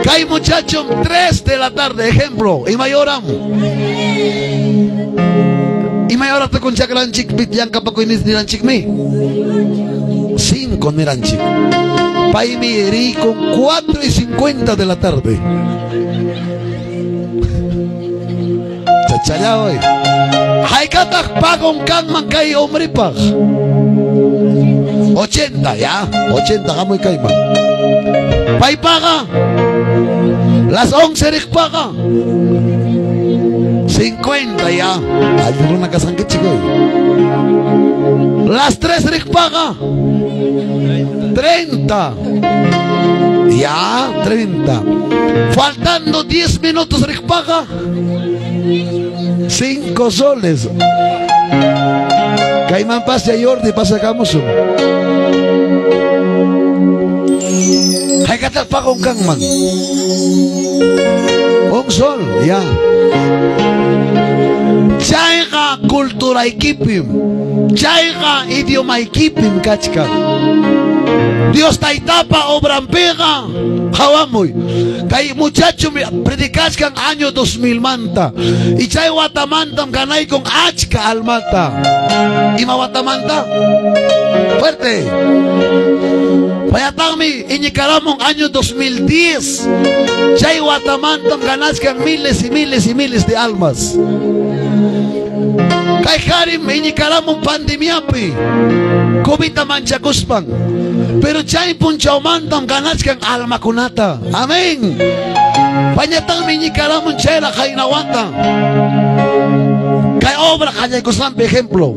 Cay muchachum tres de la tarde, ejemplo. ¿Imay horam? ¿Imay horata kun chacranchicpi llancapacuynis niranchicmi? Cinco niranchic. Paymi riycun cuatro y cincuenta de la tarde. Chachallaway. ¿Haycataq pagon canman cay hombrepaq? Ochenta, ya. Ochenta, jamuy cayman. Paypaga, las once ricpaga, cincuenta, ya. Ay, runa casanquichicuy. Las tres ricpaga, treinta. Ya, treinta. Faltando diez minutos ricpaga, cinco soles. Cayman pascha Jordi, pasacamusun. ¿Haycataq pagon canman? Un sol, ya. Chayqa culturayquipim, chayqa idiomayquipim cachcan. Dios Taytapa obranpiqa jawamuy. Cay muchachum predicachcan año dos milmanta. Y chay watamantam ganaycun achca almata. ¿Ima watamanta? Fuerte. Payataqmi iñicaramun año dos mil diez. Chay watamantam ganachcan miles y miles y miles de almas. Cay qarim iñicaramun pandemiapi, covita manchacuspan. Pero chay punchawmantam ganachcan almacunata. Amén. Payñataqmi iñicaramun chayra qayna wata, cay obra qallaycuśhanpi ejemplo.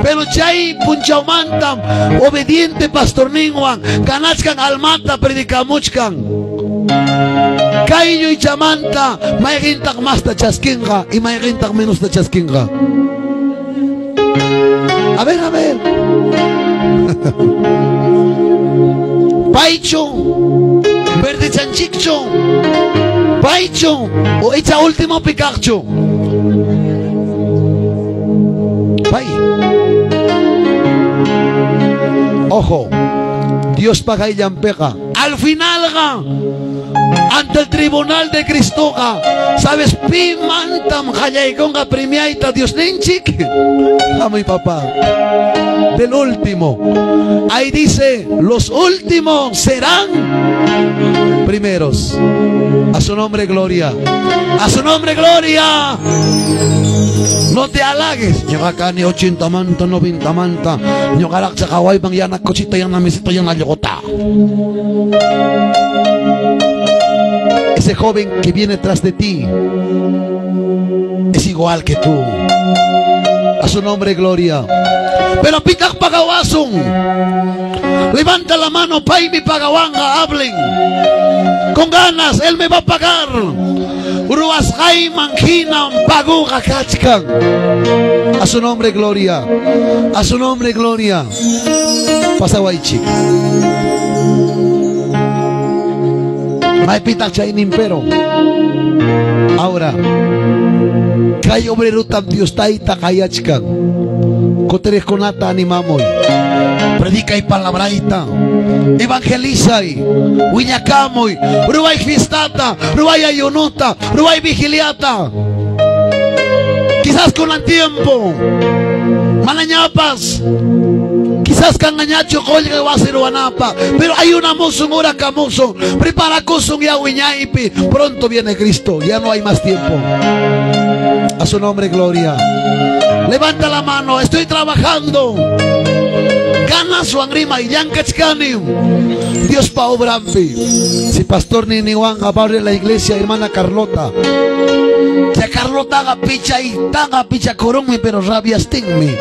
Pero chay punchawmantam obediente pastorninwan ganachcan almata predicamuchcan. Cay lluychamanta ¿mayqintaq masta chasquinqa y mayqintaq menusta chasquinqa? A ver, a ver. ¿Paychu? ¿Verdechanchicchu? ¿Paychu? ¿O icha ultimopi caqchu? Pay. Ojo, Diospa qayllanpiqa al finalqa, ante el tribunal de Cristoqa, ¿sabes pimantam qallaycunqa premiayta Diosninchic? Jamuy, papá. Del último. Ahí dice, los últimos serán primeros. A su nombre, gloria. A su nombre, gloria. No te halagues. Ñuqa cani ochenta manta, noventa manta. Ñuqaraqchá qawayman yana cocheta, yana meseta, yana allquta. Ese joven que viene tras de ti es igual que tú. A su nombre, gloria. Pero ¿pitaq pagawasun? Levanta la mano, paymi pagawanqa, hablen. Con ganas, él me va a pagar. Ruwasqayman hinam pagoqa kachkan. A su nombre, gloria. A su nombre, gloria. Pasawaychik. Maypitaq chaynin, pero ahora, kay obrerotam Dios Tayta qayachkan. Cutiriqcunata animamuy. Predicay palabrayta. Evangelizay. Willacamuy. Ruway fiestata. Ruway ayunota. Ruway vigiliata. Quizás kunan tiempo manañapas, quizás can'añachu qullqi wasi ruwanäpä, pero ayunamusun, oracamusun, preparacusun ya wiñaypi. Pronto viene Cristo, ya no hay más tiempo. A su nombre, gloria. Levanta la mano, estoy trabajando. Ganaswan rimay, llancachcänim Diospa obranpi. Si pastor niniwanqa barre la iglesia, hermana Carlota. Chay Carlotaqa pichaytaqa pichacurunmi, pero rabiastinmi.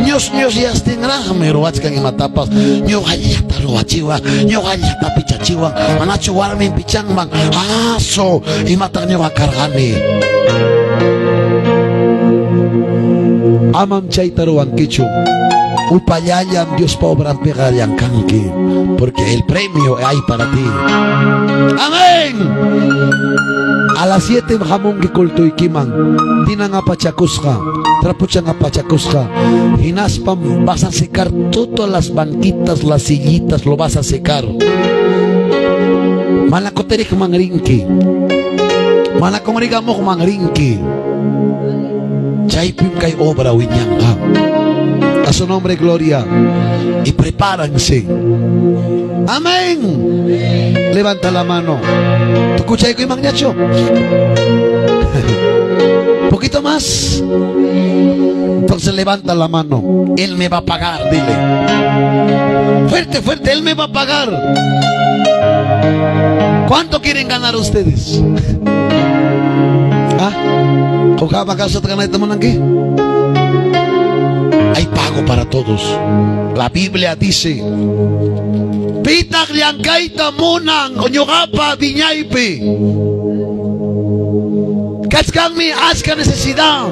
Ñus, ñusyastinraqmi ruwachcan imatapas. Ñuqallata ruwachiwan, ñuqallata pichachiwan. Manachu warmin pichanman? Asu, ¿imataq ñuqa cargani? Amam chayta ruwanquichu. Upallallam Diospa obranpiqa llancanqui, porque el premio hay para ti. Amén. A las siete hamunqui cultoyquiman, tinan apachacushqa, trapuchan apachacushqa, hinaspam vas a secar todas las banquitas, las sillitas, lo vas a secar. Mana cutiriqman rinqui, mana congregamuqman rinqui. Chaypim cay obra wiñanqa. A su nombre, gloria. Y prepárense. Amén. Levanta la mano. ¿Tucuchaycuymanñachu? Poquito más. Entonces levanta la mano. Él me va a pagar, dile. Fuerte, fuerte, él me va a pagar. ¿Cuánto quieren ganar ustedes? ¿Ah? ¿Qawqapa cäsata ganayta munanqui? Hay pago para todos. La Biblia dice: ¿Pitaq llancayta munan ñuqapa wiñaypi? Kachkanmi achka necesidad.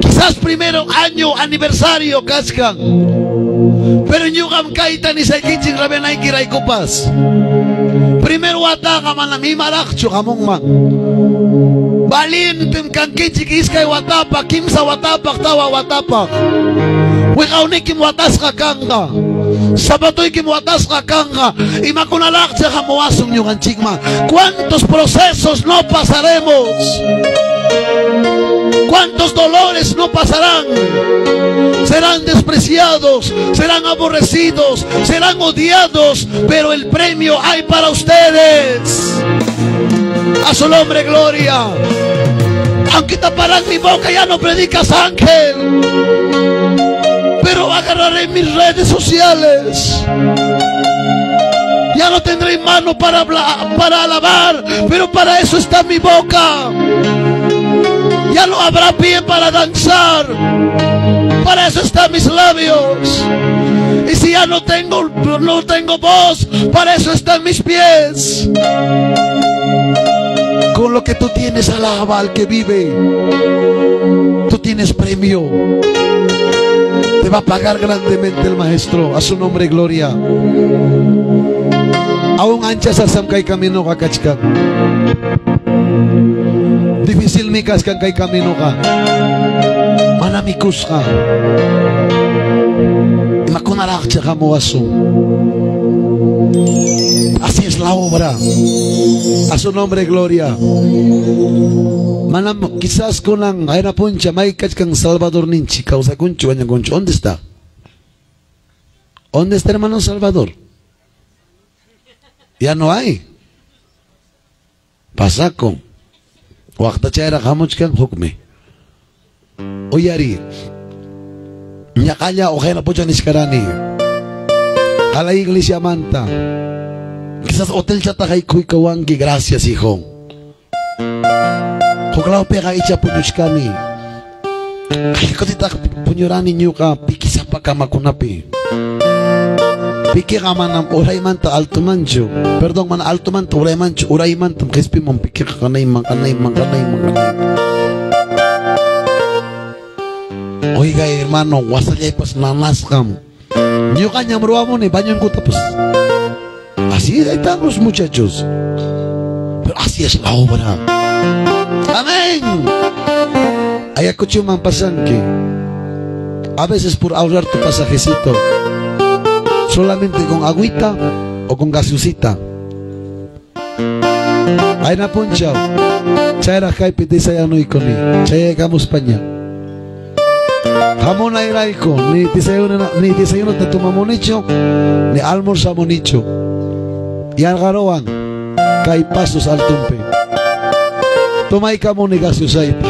Quizás primero año aniversario kachkan. Pero ñuqam kayta nishaykichik rabianaykiraycupas. Primer wataqa manam imaraqchu hamunman. Valientem canquichik iskay watapaq, kimsa watapaq, tawa watapaq. Wiqawniquim watasqa canqa. Sapatoyquim watasqa canqa. ¿Imacunaraqchá hamuwasun ñuqanchikman? ¿Cuántos procesos no pasaremos? ¿Cuántos dolores no pasarán? Serán despreciados, serán aborrecidos, serán odiados, pero el premio hay para ustedes. A su nombre, gloria. Aunque taparán mi boca, ya no predicas, ángel. Pero agarraré mis redes sociales. Ya no tendré mano para hablar, para alabar, pero para eso está mi boca. Ya no habrá pie para danzar. Para eso están mis labios. Y si ya no tengo, no tengo voz, para eso están mis pies. Con lo que tú tienes, alaba al que vive. Tú tienes premio. Te va a pagar grandemente el maestro. A su nombre, gloria. Aún ancha sasam kay caminoqa kachkan. Dificilmi kachkan kay caminoqa. Mana mikusqa. ¿Imacunaraqchá hamuwasun? Así es la obra. A su nombre, gloria. Manam quizás kunan qayna puncha may kachkan Salvadorninchik, kawsacunchu, wañucunchu. ¿Dónde está? ¿Dónde está, hermano Salvador? Ya no hay. Pasacun. Waqta chayraq hamuchkan hukmi. Uyariy. Ñaqalla o qayna puncha nishcarani. Qalay iglesiamanta. Quizás hotelchataq yaycuycawanqui. Gracias, hijo. Huk lawpiqa icha puñuchkani. Qayna cutitaq puñurani ñuqa piquisapa camacunapi. Piqueqa manam uraymanta altumanchu. Perdón, mana altumanta uraymanchu, uraymantam qispiman piqueqa, qanayman, qanayman, qanayman, qanayman. Oiga, hermano, wasallaypas nanasqam. Ñuqañam ruwamuni bañuncutapis. Así están los muchachos. Pero así es la obra. Amén. Ayacuchoman pasanqui. A veces por ahorrar tu pasajecito. Solamente con agüita o con gaseosita. Qayna punchaw, chayraq kaypi disayanuycuni, chayaycamuspaña. Jamunayraycu ni desayununa-, ni desayunota tomamunichu, ni almorzamunichu. Yanqaruwan kay Pasos altunpi tomaycamuni gaseosayta.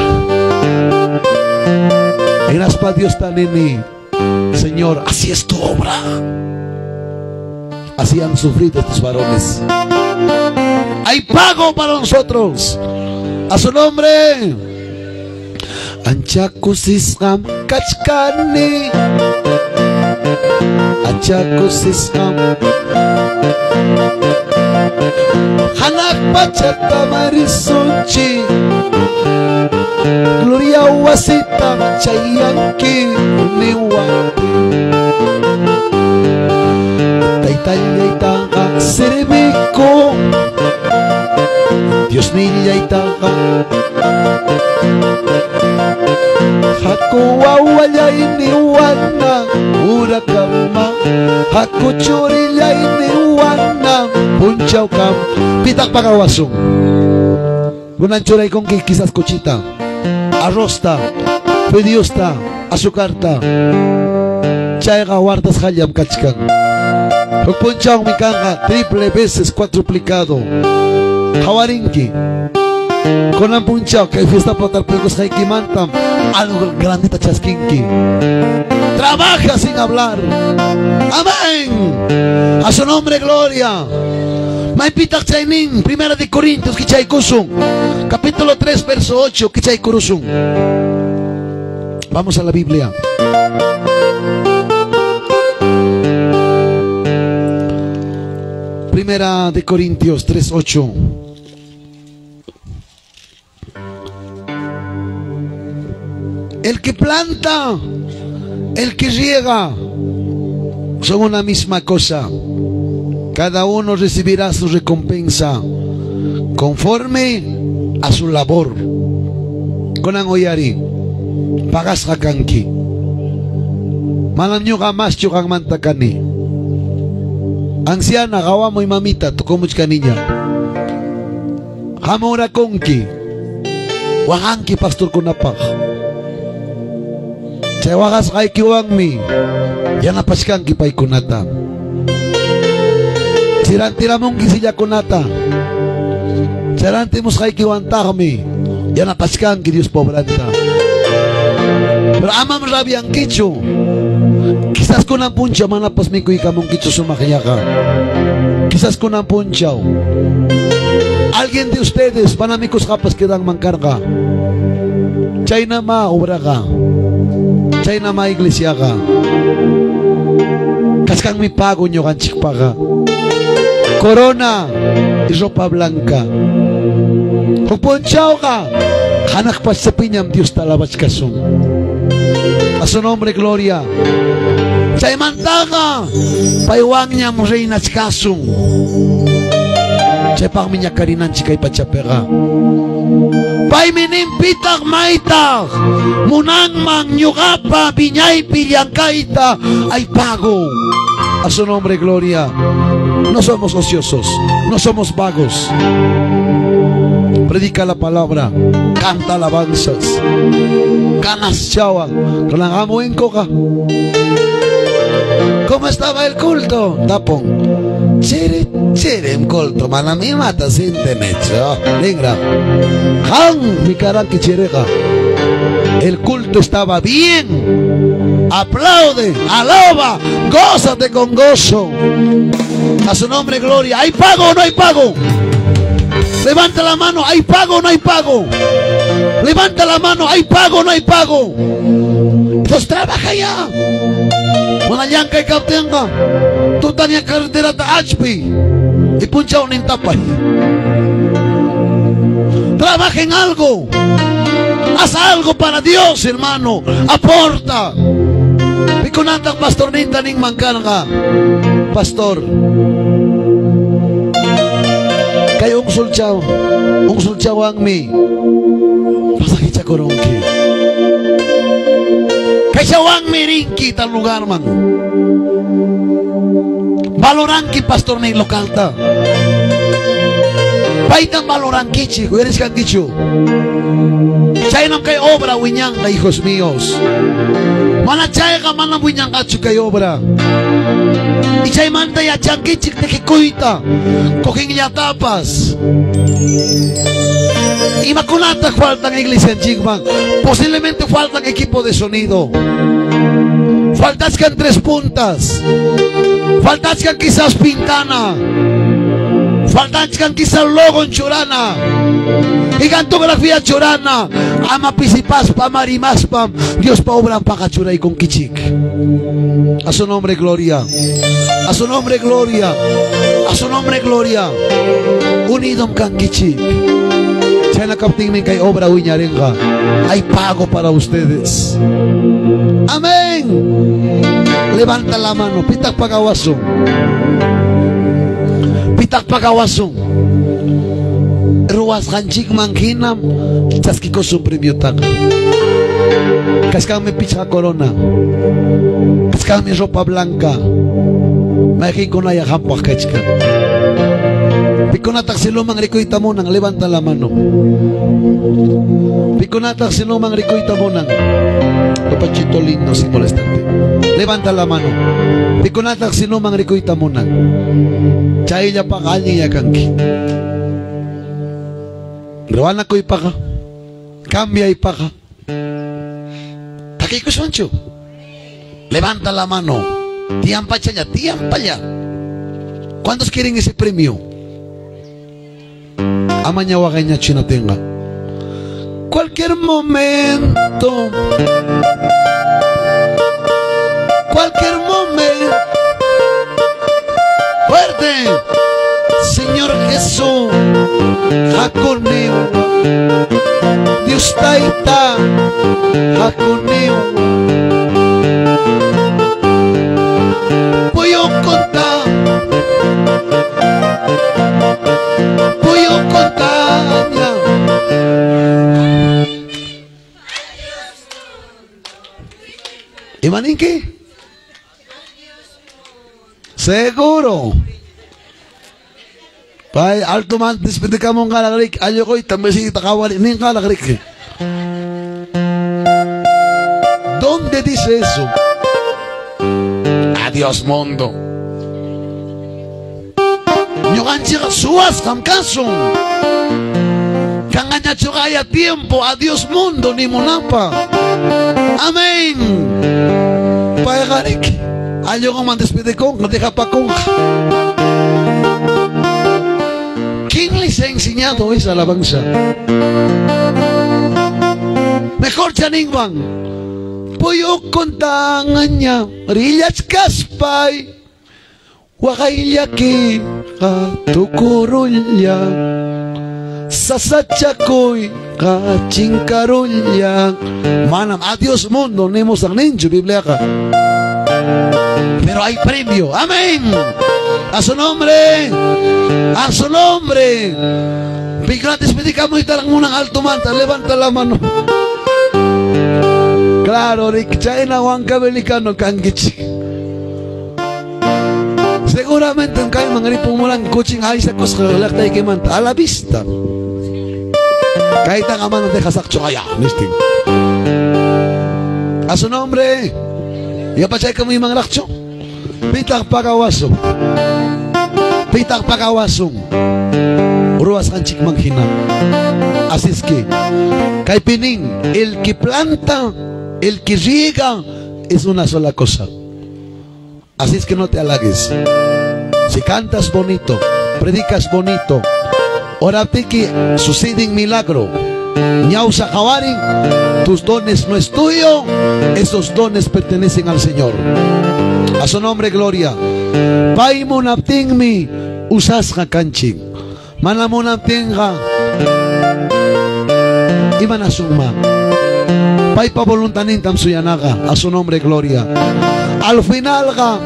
Hinaspa Diosta nini: Señor, así es tu obra. Así han sufrido estos varones. Hay pago para nosotros. A su nombre. Ancha kusisqam kachkani. Ancha kusisqam. Janaq pachata marisunchik. Gloria wasitam chayanqui niwan. Taytallaytaqa sirvicü, Diosnillaytaqa. Jacu wawallayniwanna uracama, jacu churillayniwanna punchawcama. ¿Pitaq pagawasun? Kunan churaycunqui quizás cuchita, arrozta, fideosta, azucarta. Chayqa wartasqallam kachkan. Juc punchawmi canqa triple veces cuadruplicado. Qawarinqui. Kunan punchaw cay fiestapa tarpuycusqayquimantam algo grandeta chasquinqui. Trabaja sin hablar. Amén. A su nombre, gloria. ¿Maypitaq chay nin? Primera de Corintios, quichaycusun. Capítulo tres, verso ocho, quichaycurusun. Vamos a la Biblia. Primera de Corintios tres ocho. El que planta, el que riega, son una misma cosa. Cada uno recibirá su recompensa conforme a su labor. Kunan uyari, pagasqa canqui. Manam ñuqa maschu qanmanta cani. Anciana, qawamuy mamita, tucumuchcaniña. Jamuracunqui, waqanqui pastorcunapaq. Chay waqasqayquiwanmi yanapachcanqui paycunata. Chirantiramunqui sillacunata. Chirantimusqayquiwantaqmi yanapachcanqui Diospa obranta. Pero amam rabianquichu. Quizás kunan punchaw manapas micuycamunquichu sumaqllaqa. Quizás kunan punchaw alguien de ustedes mana micusqapas quedanman carqa. Chaynamá obraqa. Chaynamá iglesiaqa. Cachcanmi pago ñuqanchicpaqa. Corona y ropa blanca. Juc punchawqa janaq pachapiñam Diosta alabachcasun. A su nombre gloria. Chaymantaqa paywanñam reinachcasun. Chaypaqmi ñacarinanchic kay pachapiqa. Paymi nin: ¿pitaq maytaq munanman ñuqapa wiñaypi llancayta? Hay pago. A su nombre gloria. No somos ociosos, no somos vagos. Predica la palabra, canta alabanzas. Canas chawan, kunan amuincoqa. ¿Cómo estaba el culto? Tapun. Chiri, chirim culto, manam imata sintinichu. Ninra. Jan, mi caranqui chiriqa. El culto estaba bien. Aplaude, alaba, gózate con gozo. A su nombre, gloria. ¿Hay pago o no hay pago? Levanta la mano. ¿Hay pago o no hay pago? Levanta la mano, hay pago, no hay pago. Entonces trabaja ya. Mana llancay captenga, tutania carreterata achpi y punchawnin tapay. Trabaja en algo. Haz algo para Dios, hermano. Aporta. Picunata pastorninta ninman carga. Pastor, kay unsulchaw, unsulchawanmi pasajichacurunqui. Kaychawanmi rinqui tal lugarman. Valoranqui pastornin localta. Paytam valoranquichik, uyarishcanquichu. Chaynam cay obra wiñanqa, hijos míos. Mana chayqa manam wiñanqachu cay obra. Y chaymanta yachanquichik tiquicuyta, coginllatapas. ¿Imacunataq faltan iglesianchikman? Posiblemente faltan equipo de sonido. Faltachcan tres puntas. Faltachcan quizás pintana. Faltachcan quizás logon churana. Gigantografía churana. Ama pisipaspa, ama rimaspam Diospa obranpaqa churaycunquichik. A su nombre gloria. A su nombre gloria. A su nombre gloria. Unidom canquichik. Chayna captinmi cay obra wiñarinqa. Hay pago para ustedes. Amén. Levanta la mano. ¿Pitaq pagawasun? ¿Pitaq pagawasun? Ruwasqanchikman jinam chasquicusun premiotaqa. Cachcanmi pichqa corona. Cachcanmi ropa blanca. Mayqincunayá jampaq cachcan. ¿Picunataq cieloman ricuyta munan? Levanta la mano. ¿Picunataq cieloman ricuyta munan? Papachito lindo, sin molestarte. Levanta la mano. ¿Picunataq cieloman ricuyta munan? Chayllapaq allinyá canqui. Ruwanacuypaqa, cambiaypaqa. ¿Taquiycushwanchu? Levanta la mano. Tiyanpachalla, tiyanpalla. ¿Cuántos quieren ese premio? Amaña waqayñachu hinatinqa. Cualquier momento, cualquier momento. Fuerte. Señor Jesús, hakuniwan. Dios Tayta, hakuniwan. Puyucunta, puyucuntaña. ¿Imaninqui? Seguro. Pay altoman despidicamunqalaq riki, alluquyta misita qawari ninqalaq riki. ¿Dónde dice eso? Adiós, mundo. Ñuqanchikqa suwasqam kasun. Canqañachuqa aya tiempo, adiós mundo nimunapaq. Amén. Payqa riki, allquman despidikunqa, dejapakunqa. ¿Quién les ha enseñado esa alabanza? Mejor chaninwan. Puyucuntanña rillachcaspay. Waqay llaquiyqa tucurullan, sasachacuyqa chincarullan. Manam "Adiós mundo" nimusaq ninchu Bibliaqa. Pero hay premio. Amén. A su nombre. A su nombre. Picuna despedicamuytaran munan altomanta, levanta la mano. Claro, riki, chayna huancabelicano canquichik. Seguramente cayman ripumulanqui cuchin aysakusqa llaqtaykimanta. A la vista. Caytaqa mana dejasaqchu aya, nistin. A su nombre. Yapachaycamuymanraqchu? ¿Pitaq pagawasun? ¿Pitaq pagawasun? Ruwasqanchikman jina. Así es que, caypi nin, el que planta, el que riega, es una sola cosa. Así es que no te halagues. Si cantas bonito, predicas bonito, oraptiki suceden milagro. Ñawsa qawarin, tus dones no es tuyo, esos dones pertenecen al Señor. A su nombre, gloria. Pay munaptinmi usasqa canchik. Mana munaptinqa, ¿imanasunman? Paypa voluntadnintam suyanaqa. A su nombre, gloria. Al finalqa,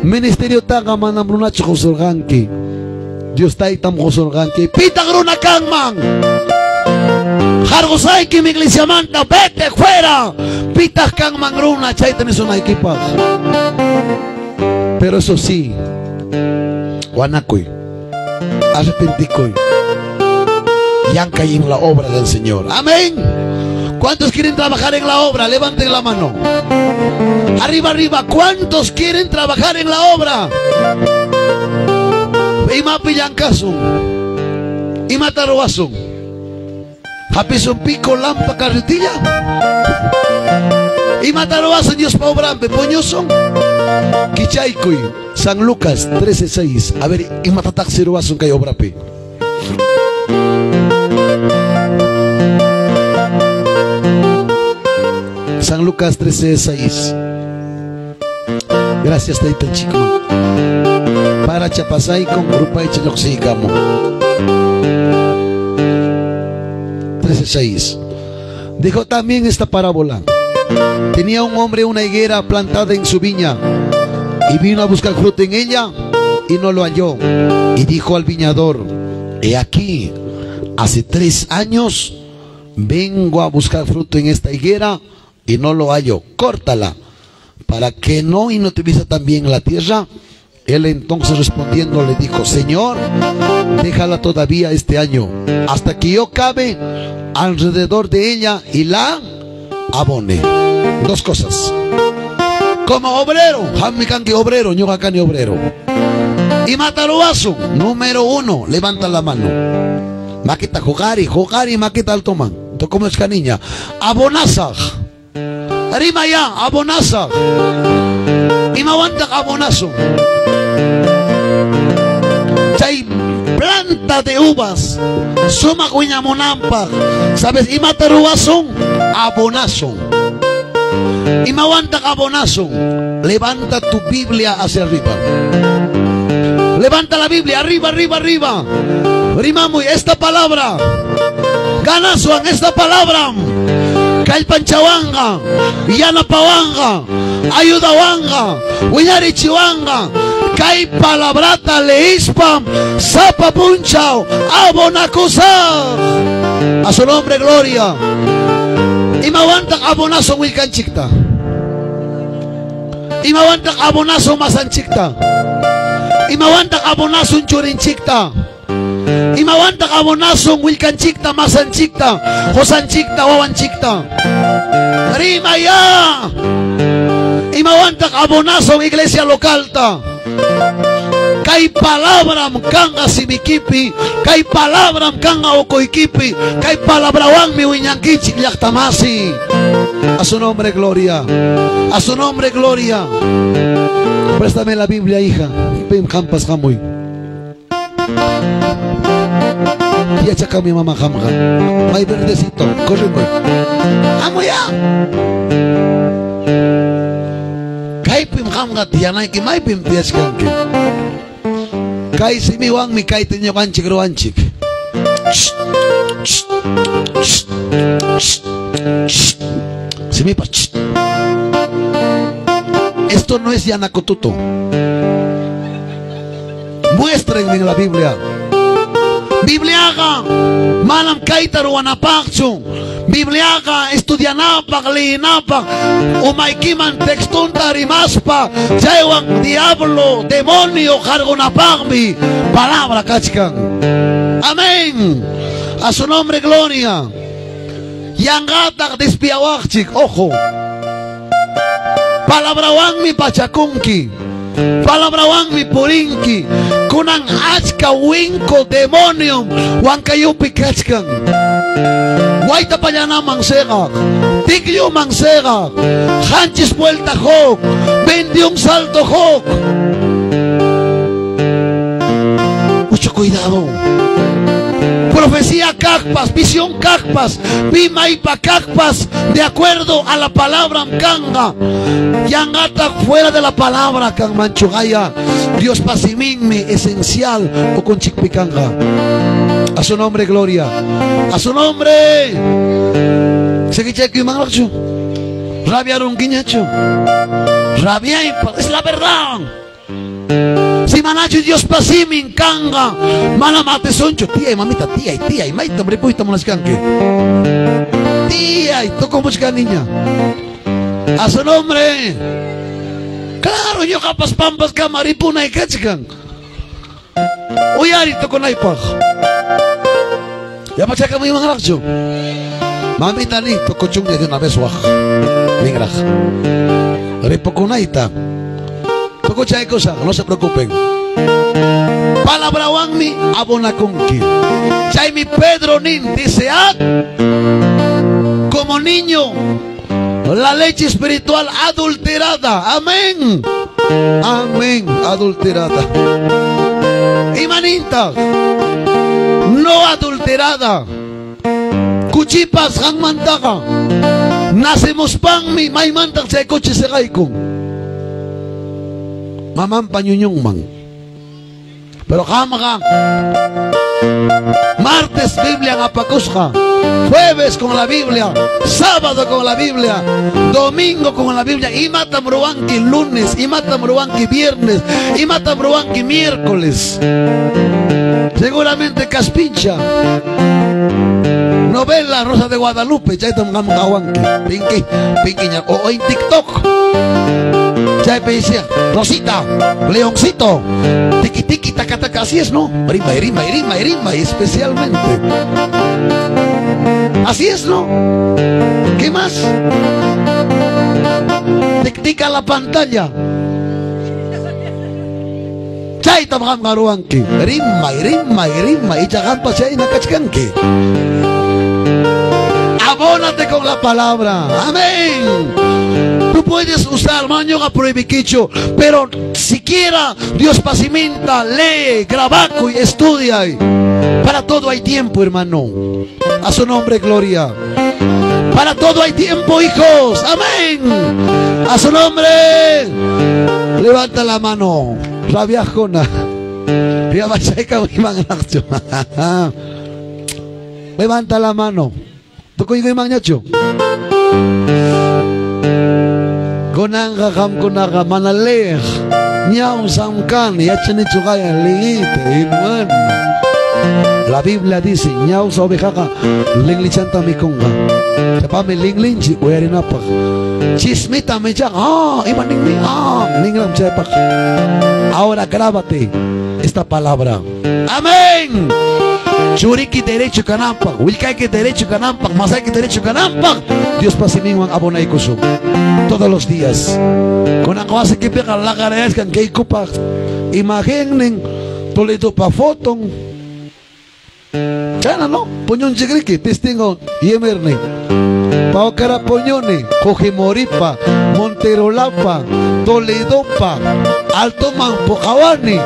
ministeriotaqa manam runachu qusurqanqui. Dios Taytam qusurqanqui. ¿Pitaq runa canman? Qarqusayquim iglesiamanta, vete fuera. ¿Pitaq canman runa chayta nisunayquipaq? Pero eso sí, wanacuy, arrepenticuy, llancay en la obra del Señor. Amén. ¿Cuántos quieren trabajar en la obra? Levanten la mano. Arriba, arriba. ¿Cuántos quieren trabajar en la obra? ¿Imapi llancasun? ¿Imata ruwasun? ¿Japisun pico lampa carretilla? ¿Imata ruwasun Diospa obranpi? ¿Puñusun? Quichaycuy. San Lucas trece seis. A ver, ¿imatatacsi ruwasun cay obrapi? San Lucas trece seis. Gracias, Taytanchikman. Paracha pasaycun, rupaycha lluqsiycamun. Trece seis. Dijo también esta parábola. Tenía un hombre una higuera plantada en su viña y vino a buscar fruto en ella y no lo halló. Y dijo al viñador: "He aquí, hace tres años vengo a buscar fruto en esta higuera y no lo hallo. Córtala, para que no inutilice también la tierra". Él entonces respondiendo le dijo: "Señor, déjala todavía este año, hasta que yo cabe alrededor de ella y la abone". Dos cosas. Como obrero, qammi canqui obrero, ñuqa cani obrero. ¿Imata ruwasun? Número uno, levanta la mano. Maquita huqariy, huqariy maquita altoman. Tucumushca niña. Abonasaq. Rimayá, abonasaq. ¿Imawantaq abonasun? Chay planta de uvas sumaq wiñamunanpaq, ¿sabes imata ruwasun? Abonasun. ¿Imawantaq abonasun? Levanta tu Biblia hacia arriba. Levanta la Biblia, arriba, arriba, arriba. Rimamuy esta palabra. Ganaswan esta palabra. Kallpanchawanqa, yanapawanqa, ayudawanqa, wiñarichiwanqa. Kay palabrata leispa sapa punchaw abonacusaq. A su nombre, gloria. ¿Imawantaq abonasun willcanchicta? ¿Imawantaq abonasun masanchicta? ¿Imawantaq abonasun churinchicta? ¿Imawantaq abonasun willcanchicta, masanchicta, qusanchicta, wawanchicta? Rimayá. ¿Imawantaq abonasun iglesia localta? Kay palabram canqa simiquipi, kay palabram canqa ucuyquipi, kay palabrawanmi wiñanquichic, llaqtamasi. A su nombre, gloria. A su nombre, gloria. Préstame la Biblia, hija. Pim qampas hamuy. Yachacamuy, mama, qamqa. May verdecito, corrimuy. Hamuyá. Kaypim qamqa tiyanayqui, maypim tiyachcanqui. Kay simiwanmi kayta ñuqanchik ruwanchik. Simipa. Esto no es yanacututu. Muéstrenme en la Biblia. Bibliaqa manam kayta ruwanapaqchu. Bibliaqa estudianapaq, leenapaq, umayquiman textonta rimaspa, chaywan diablo, demonio qarqunapaqmi palabra kachkan. Amén. A su nombre, gloria. Yanqataq despiawaqchik, ojo. Palabrawanmi pachacunqui. Palabrawanmi purinqui. Kunan achca wincu demoniom wancayupi kachkan. Waytapallanaman siqaq, tiklluman siqaq, qanchis vuelta huk, veintiún salto huk. Mucho cuidado. profecía cacpas, visión cacpas, pi maypa cacpas, de acuerdo a la palabra can'a. Yan'atac fuera de la palabra canmanchu cay'a. Diospa siminmi esencial ucunchicpi can'a. A su nombre, gloria. A su nombre. Siguichaycuymanracchu? ¿Rabiarunquiñachu? Rabiaypa, es la verdad. Si manachu Diospa simin can'a, manam atisunchu. Tiyay, mamita, tiyay, tiyay, maytam ripuyta munachcanqui. Tiyay, tucumuchcäniña. A su nombre. Claro, ñuqapas pampascama ripunay cachcan. Uyari tucunaypaq. ¿Yapachaycamuymanracchu? Mamita nin, tucuchunña de una vez waq, ninraq. Ripucunayta. Tucuchaycushaq, no se preocupen. Palabrawanmi abonacunqui. Chaymi Pedro nin, desead como niño la leche espiritual adulterada. Amén. Amén. Adulterada. ¿Imanintaq? No adulterada. Cuchipas qanmantaqa nacimuspanmi, ¿maymantaq chay cuchi siqaycun? Mamanpa ñuñunman. Pero qamqa martes Biblia apacushqa, jueves con la Biblia, sábado con la Biblia, domingo con la Biblia. ¿Imatam ruwanqui lunes? ¿Imatam ruwanqui viernes? ¿Imatam ruwanqui miércoles? Seguramente caspincha novela Rosa de Guadalupe, chaytam qam qhawanqui. Pinqui, pinquiña, o, o en TikTok. Chaypi decía, Rosita, Leoncito, tiki tiki, taca taca, así es, ¿no? Rimay, rimay, rimay, rimay, especialmente. Así es, ¿no? ¿Qué más? Tic tica la pantalla. Chaytam qamqa ruwanqui. Rimay, rimay, rimay. Icha qampas chayna cachcanqui. Abónate con la palabra. Amén. Tú puedes usar, mana ñuqa prohibiquichu, pero siquiera Diospa siminta lee, grabacuy, estudiay. Para todo hay tiempo, hermano. A su nombre, gloria. Para todo hay tiempo, hijos. Amén. A su nombre. Levanta la mano. Rabiajcuna. Yapachaycamuymanracchu? Levanta la mano. ¿Tucuycuymanñachu? Kunanqa qamcunaqa mana leeq, ñawsam can, yachanichu cayal liyta, hermano. La Biblia dice, ñawsa ovejaqa linlichanta micunqa. Chaypami linlinchik uyarinapaq. Chismitam ichaqa, ah, ima ninmi, ah, ninram chaypaq. Ahora grábate esta palabra. Amén. Churiqui derecho cananpaq, willcayqui derecho cananpaq, masayqui derecho cananpaq Diospa siminwan abonaycushun todos los días. Kunanqa wasiquipiqa laqarayashgan caycupaq imagennin, Toledopa foton. Chayna, ¿no? Puñunchik riki, Testigo Yemernin, Paucara puñuni, Fujimoripa, Monterolapa, Toledopa, altoman puqawani,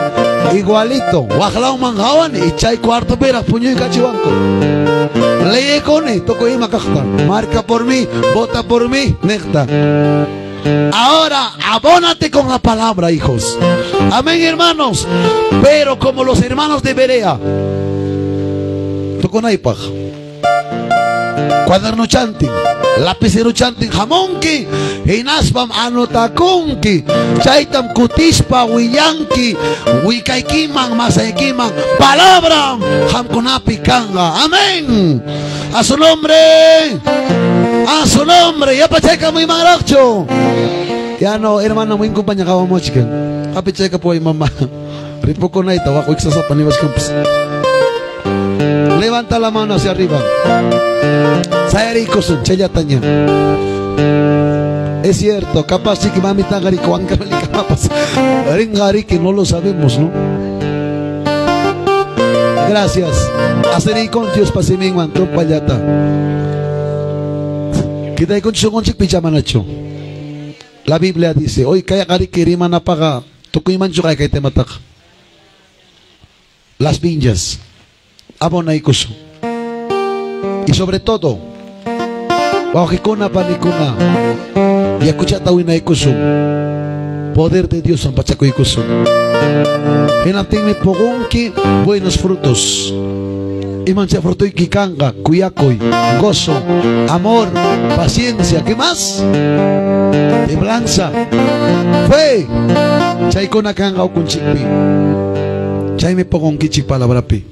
igualito, waqlawman qawani, y chay cuartopiraq puñuycachiwanku. Leyicuni tucuy ima caqta, marca por mí, vota por mí, niqta. Ahora, abónate con la palabra, hijos. Amén, hermanos. Pero como los hermanos de Berea, tucunaypaq, cuadernuchantin, lapiceruchantin jamunqui, jinaspam anotacunqui. Chaytam cutispa willanqui, willcayquiman, masayquiman, palabra qamcunapi canqa. Amén. A su nombre. A su nombre. Yapachaycamuymanraqchu? Ya no, hermano, muy compaña qawamuchkan. Apichaycapuway, mamá. Ripucunayta waq wicsasapa niwashcanpis. Levanta la mano hacia arriba. Sayariycusun chayllataña. Es cierto, capaz chiqui mamitaqa rikuwankamali kamapas. Rinqariki, no lo sabemos, ¿no? Gracias. Asiriycun Diospa siminwan tumpallata. Quedaycunchik sunqunchikpi icha manachu? La Biblia dice, hoy kayqa riki rimanapaqa tucuymanchu kay, kay temataqa. Las viñas. Abonaycusun. Y sobre todo, wawqicuna, panicuna, yacuchata winaycusun. Poder de Dios pampachacuycusun. Jinaptinmi pucunqui buenos frutos. Imanchá frutuyqui canqa: cuyacuy, gozo, amor, paciencia, ¿qué más? Templanza, fe. Chaycuna canqa ucunchicpi. Chaymi pucunquichic palabrapi.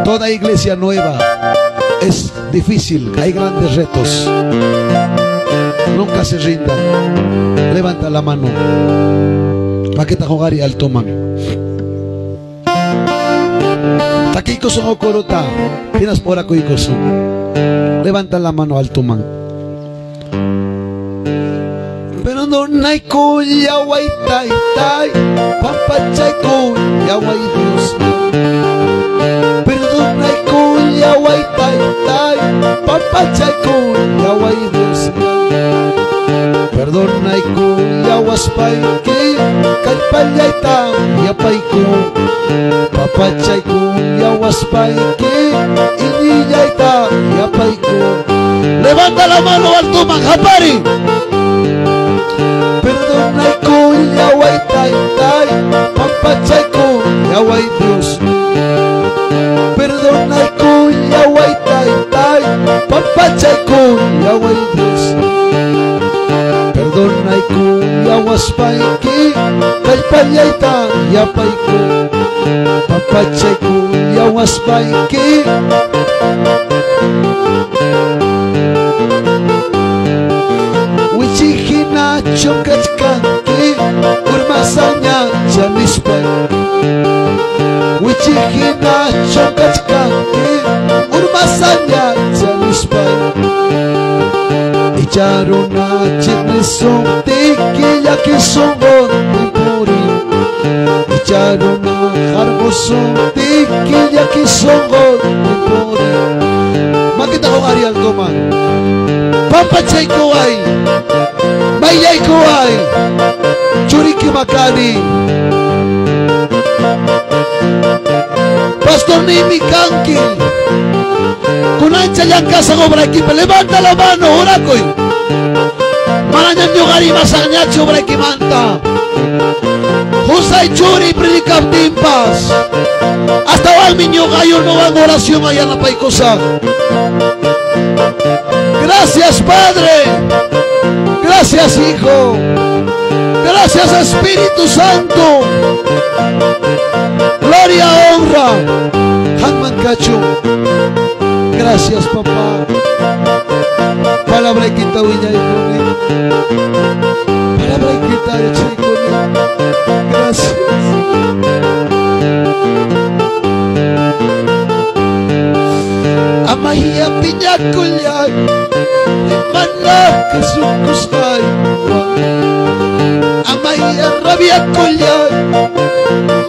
Toda iglesia nueva es difícil, hay grandes retos. Nunca se rindan. Levanta la mano. Maquita jugari altoman. Taquiycusun ucuruta, jinaspa oracuycusun. Levanta la mano altoman. Perdonaycullaway, Taytay, pampachaycullaway, Dios. Perdonaycullaway, Taytay, pampachaycullaway, Dios. Perdonaycullawaspayqui, kallpallayta yapaycü. Pampachaycullawaspayqui, iñillayta yapaycü. Levanta la mano altoman, japari. Perdonaycullaway, Taytay, pampachaycullaway, Dios. Perdonaycullaway, Taytay, pampachaycullaway, Dios. Perdonaycullawaspayqui, kallpallayta yapaycü. Pampachaycullawaspayqui. Wichï jinachu cachcanqui, urmasaña chanispay. Wichï jinachu cachcanqui, urmasaña chanispay. Icha runa chipnisun tiqui llaquisun guntin purin. Icha runa jarmusun tiqui llaquisun guntin purin. Maquita jugari altoman. Pampachaycuway. Mayllaycuway. Churiqui macani. Pastornïmi canqui. Cunancha llancashan obrayquipi, levanta la mano, oracuy. Manañam ñuqari imashanñachu obrayquimanta. Jusay churi predicaptinpas, astawanmi ñuqa ayunuwan oracionwan yanapaycushaq. Gracias, Padre. Gracias, Hijo. Gracias, Espíritu Santo. Gloria, honra, qamman cachun. Gracias, papá. Palabrayquita wiñaycuni. Palabrayquita yachaycuni. Gracias. Amaya piñacullay, mana cusuycuśhaywan. Amaya rabiacullay,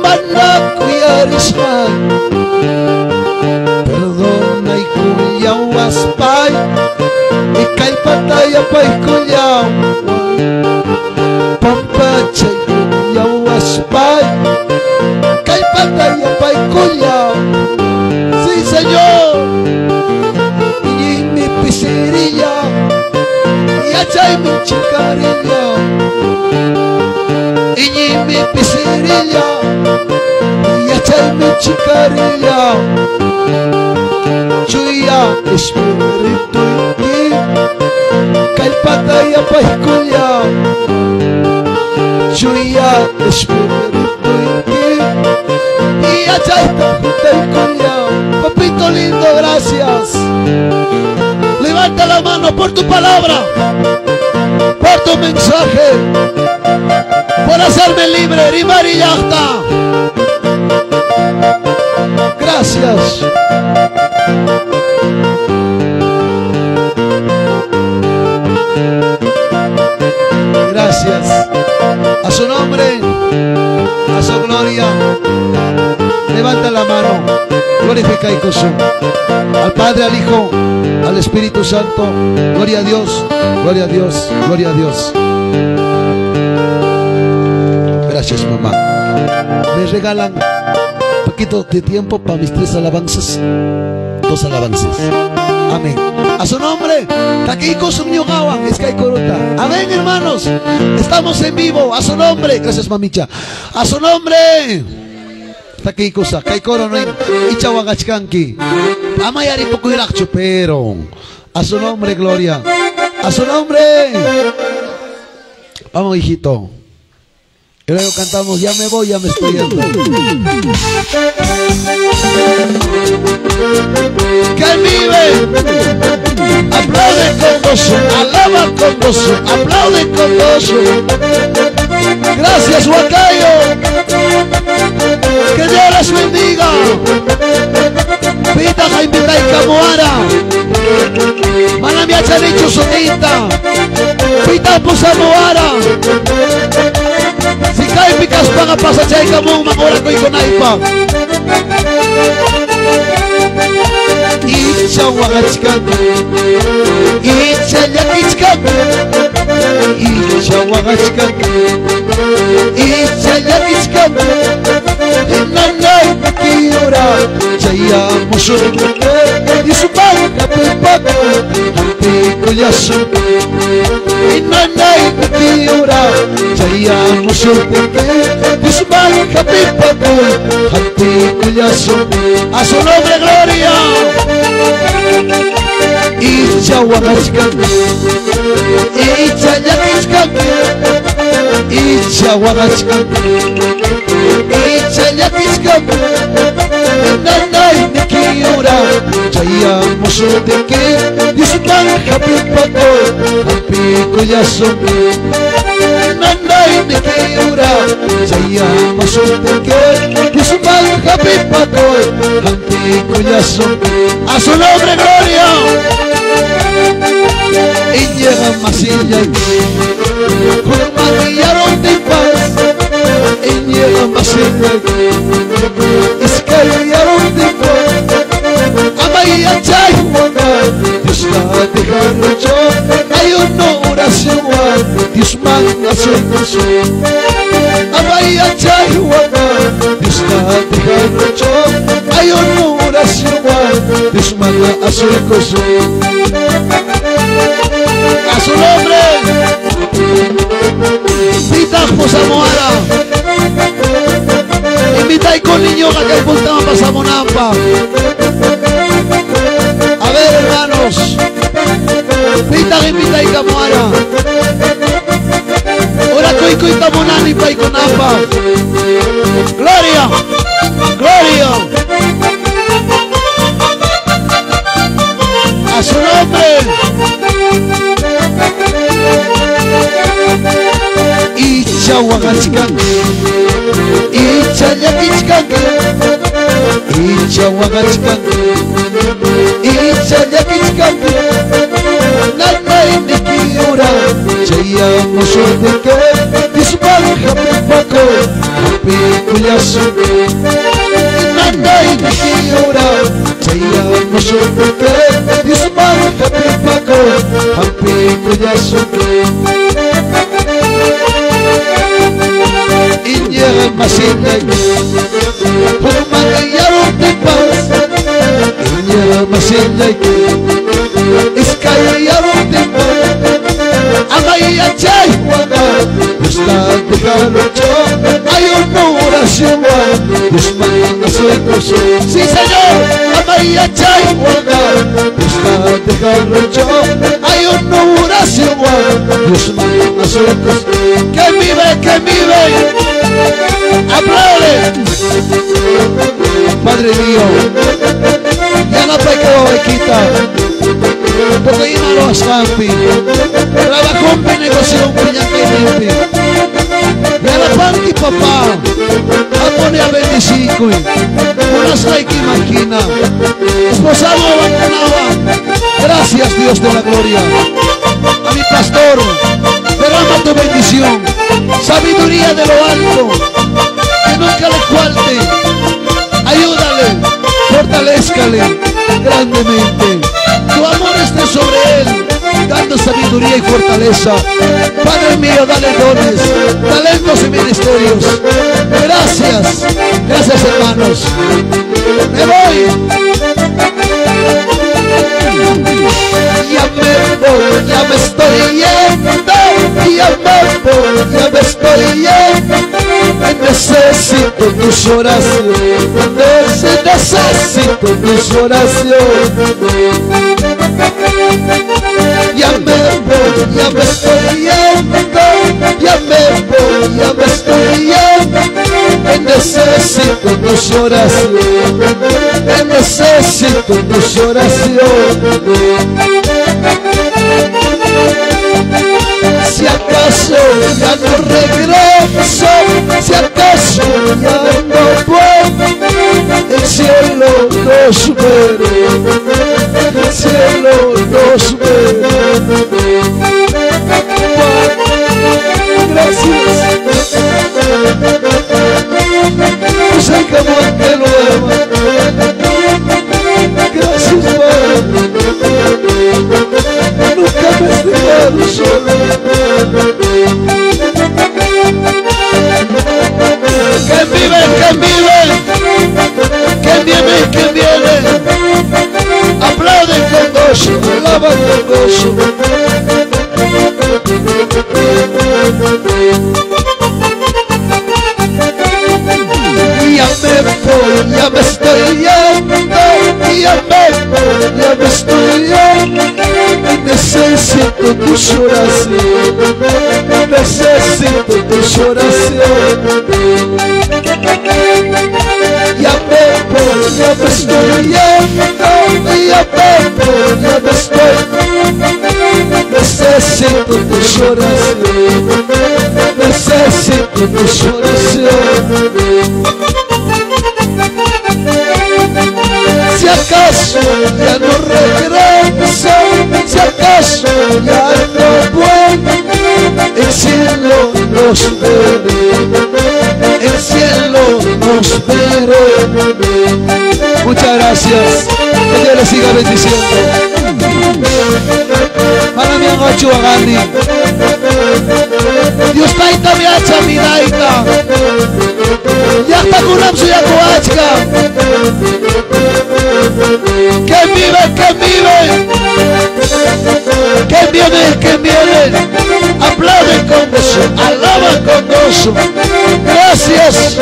mana cuyarishay. Perdonaycullawaspay, y kallpata yapaycullaw. Pampachaycullawaspay, kallpata yapaycullaw. Sí, Señor. Iñiymi pisirilla, yachaymi chikarilla. Iñiymi pisirilla, yachaymi chikarilla. Chuya Espirituyqui, kallpata yapaycullaw. Chuya Espirituyqui, yachayta jutaycullaw. Papito lindo, gracias. Levanta la mano por tu palabra, por tu mensaje, por hacerme libre. Rimari llaqta. Gracias. Gracias. A su nombre, a su gloria. Levanta la mano. Glorificaycusun. Al Padre, al Hijo, al Espíritu Santo. Gloria a Dios, gloria a Dios, gloria a Dios. Gracias, mamá. Me regalan un poquito de tiempo para mis tres alabanzas. Dos alabanzas. Amén. A su nombre, taquicos un ñugawan, es que hay corota. Amén, hermanos. Estamos en vivo. A su nombre. Gracias, mamicha. A su nombre. Taquicos, kay coro no icha wagachcanqui. Ama yaripucuylacchu, pero a su nombre, gloria. A su nombre. Vamos, hijito. Y luego cantamos, "Ya me voy, ya me estoy yendo". Que vive. Aplaude con gozo, alaba con gozo, aplaude con gozo. Gracias, Huacayo. Que Dios les bendiga. Pita, jaimita y camoara. Manami acharichu sutita. Pita pusamuara. Si caypi caspaga pasachaycamunman oracuycunaypa. Icha wagachcami, icha llaquichcami, icha wagachcami, icha llaquichcami. Nanay piquiyura chayamushun, Diosman japipacuy, jampicullasun. Nanay piquiyura chayamushun, Diosman japipacuy, jampicullasun. A su nombre, gloria. Icha wagachcami, icha llaquichcami, icha wagachcami, icha llaquichcami. Nanayniquiyura chayamuśhuptiqui, Diosman japipacuy, jampicullaśhunmi. Nanayniquiyura chayamuśhuptiqui, Diosman japipacuy, jampicullaśhunmi. A su nombre, gloria. Iñiqa masillay, jucman yaruptinpas, iñiqa masillay, iskay yaruptinpas, ama yachaywan'a Diosta dejarchu, ayuno oracionwan Diosman asuycuśhun. Ama yachaywan'a Diosta dejarchu, ayuno oracionwan Diosman asuycuśhun. A su nombre. Pitaq pusamuwara. Invitaycuni ñuqa cay puntaman pasamunanpaq. A ver, hermanos. Pitaq invitaycamuwara? Oracuycuyta munani paycunapaq. Gloria, gloria. A su nombre. Icha waqachkan, icha llakichkan, icha waqachkan, icha llakichkan. Nanayniquiyura chayamuśhuptiqui, Diosman japipacuy, japicullaśhunmi. Nanayniquiyura chayamuśhuptiqui, Diosman japipacuy, japicullaśhunmi. Iñiqa masillay, jucman yaruptinpas, iñiqa masillay, iskay yaruptinpas, ama yachaywan'a Diosta dejarchu, ayuno oracionwan Diosman asuycuśhun. Sí, Señor, ama yachaywan'a Diosta dejarchu, ayuno oracionwan Diosman asuycuśhun. Que vive, que vive. Aplaude. Padre mío, yanapaycay wawayquita. Tucuy ima lulashanpi, trabajonpi, negocionpi, ñacayninpi. Yanapanqui, papá. Apuni bendicicuy. Munasqayquiman jina. Esposawan, wawacunawan. Gracias, Dios de la gloria. A mi pastor, derrama tu bendición. Sabiduría de lo alto. Que nunca le falte. Ayúdale, fortalézcale grandemente. Tu amor esté sobre él, dando sabiduría y fortaleza. Padre mío, dale dones, talentos y ministerios. Gracias, gracias, hermanos. Me voy. Ya me voy, ya me estoy yendo, ya me voy, ya me estoy yendo. Necesito tus oraciones, necesito tus oraciones. Ya me voy, ya me estoy yendo, ya me voy, ya me estoy yendo. Necesito tus oraciones, necesito tus oraciones. Si acaso ya no regreso, si acaso ya no vuelvo, el cielo nos verá, el cielo nos verá. Gracias. Pues hay que aguantarlo, hermano. Gracias, Padre. Nunca me has dejado solo. ¿Quién vive? ¿Quién vive? ¿Quién viene? ¿Quién viene? Aplauden con gozo, alaban con gozo. Ya me voy, ya me estoy yendo, ya me voy, ya me estoy yendo. Necesito tus oraciones, necesito tus oraciones. Ya me voy, ya me estoy yendo, ya me voy, ya me estoy. Necesito tus oraciones, necesito tus oraciones. Si acaso ya no regreso, si acaso ya no vuelvo, el cielo nos verá, el cielo nos verá. Muchas gracias. Que Dios les siga bendiciendo. Mana miangachu wagani. Dios Taytam yaćha, mi Tayta. Llaqtacunam suyacuwachca. ¿Quién vive? ¿Quién vive? ¿Quién viene? ¿Quién viene? Aplauden con gozo, alaban con gozo. Gracias.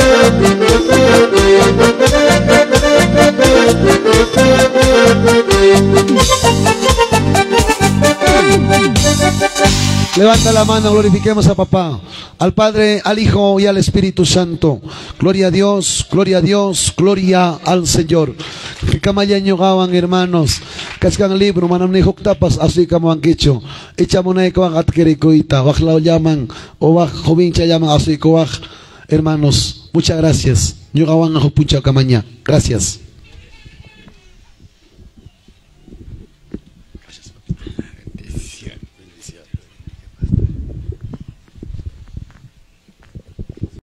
Levanta la mano, glorifiquemos a Papá, al Padre, al Hijo y al Espíritu Santo. Gloria a Dios, gloria a Dios, gloria al Señor. Camallaño gawan, hermanos. Cachcan libro, manam ni juctapas asuycamuwanquichu. Icha munaycawan atquiricuyta, wajlawllaman o waj jovenchallaman asuycuwaj, hermanos. Muchas gracias. Ñuqawanqa juc punchawcamaña. Gracias.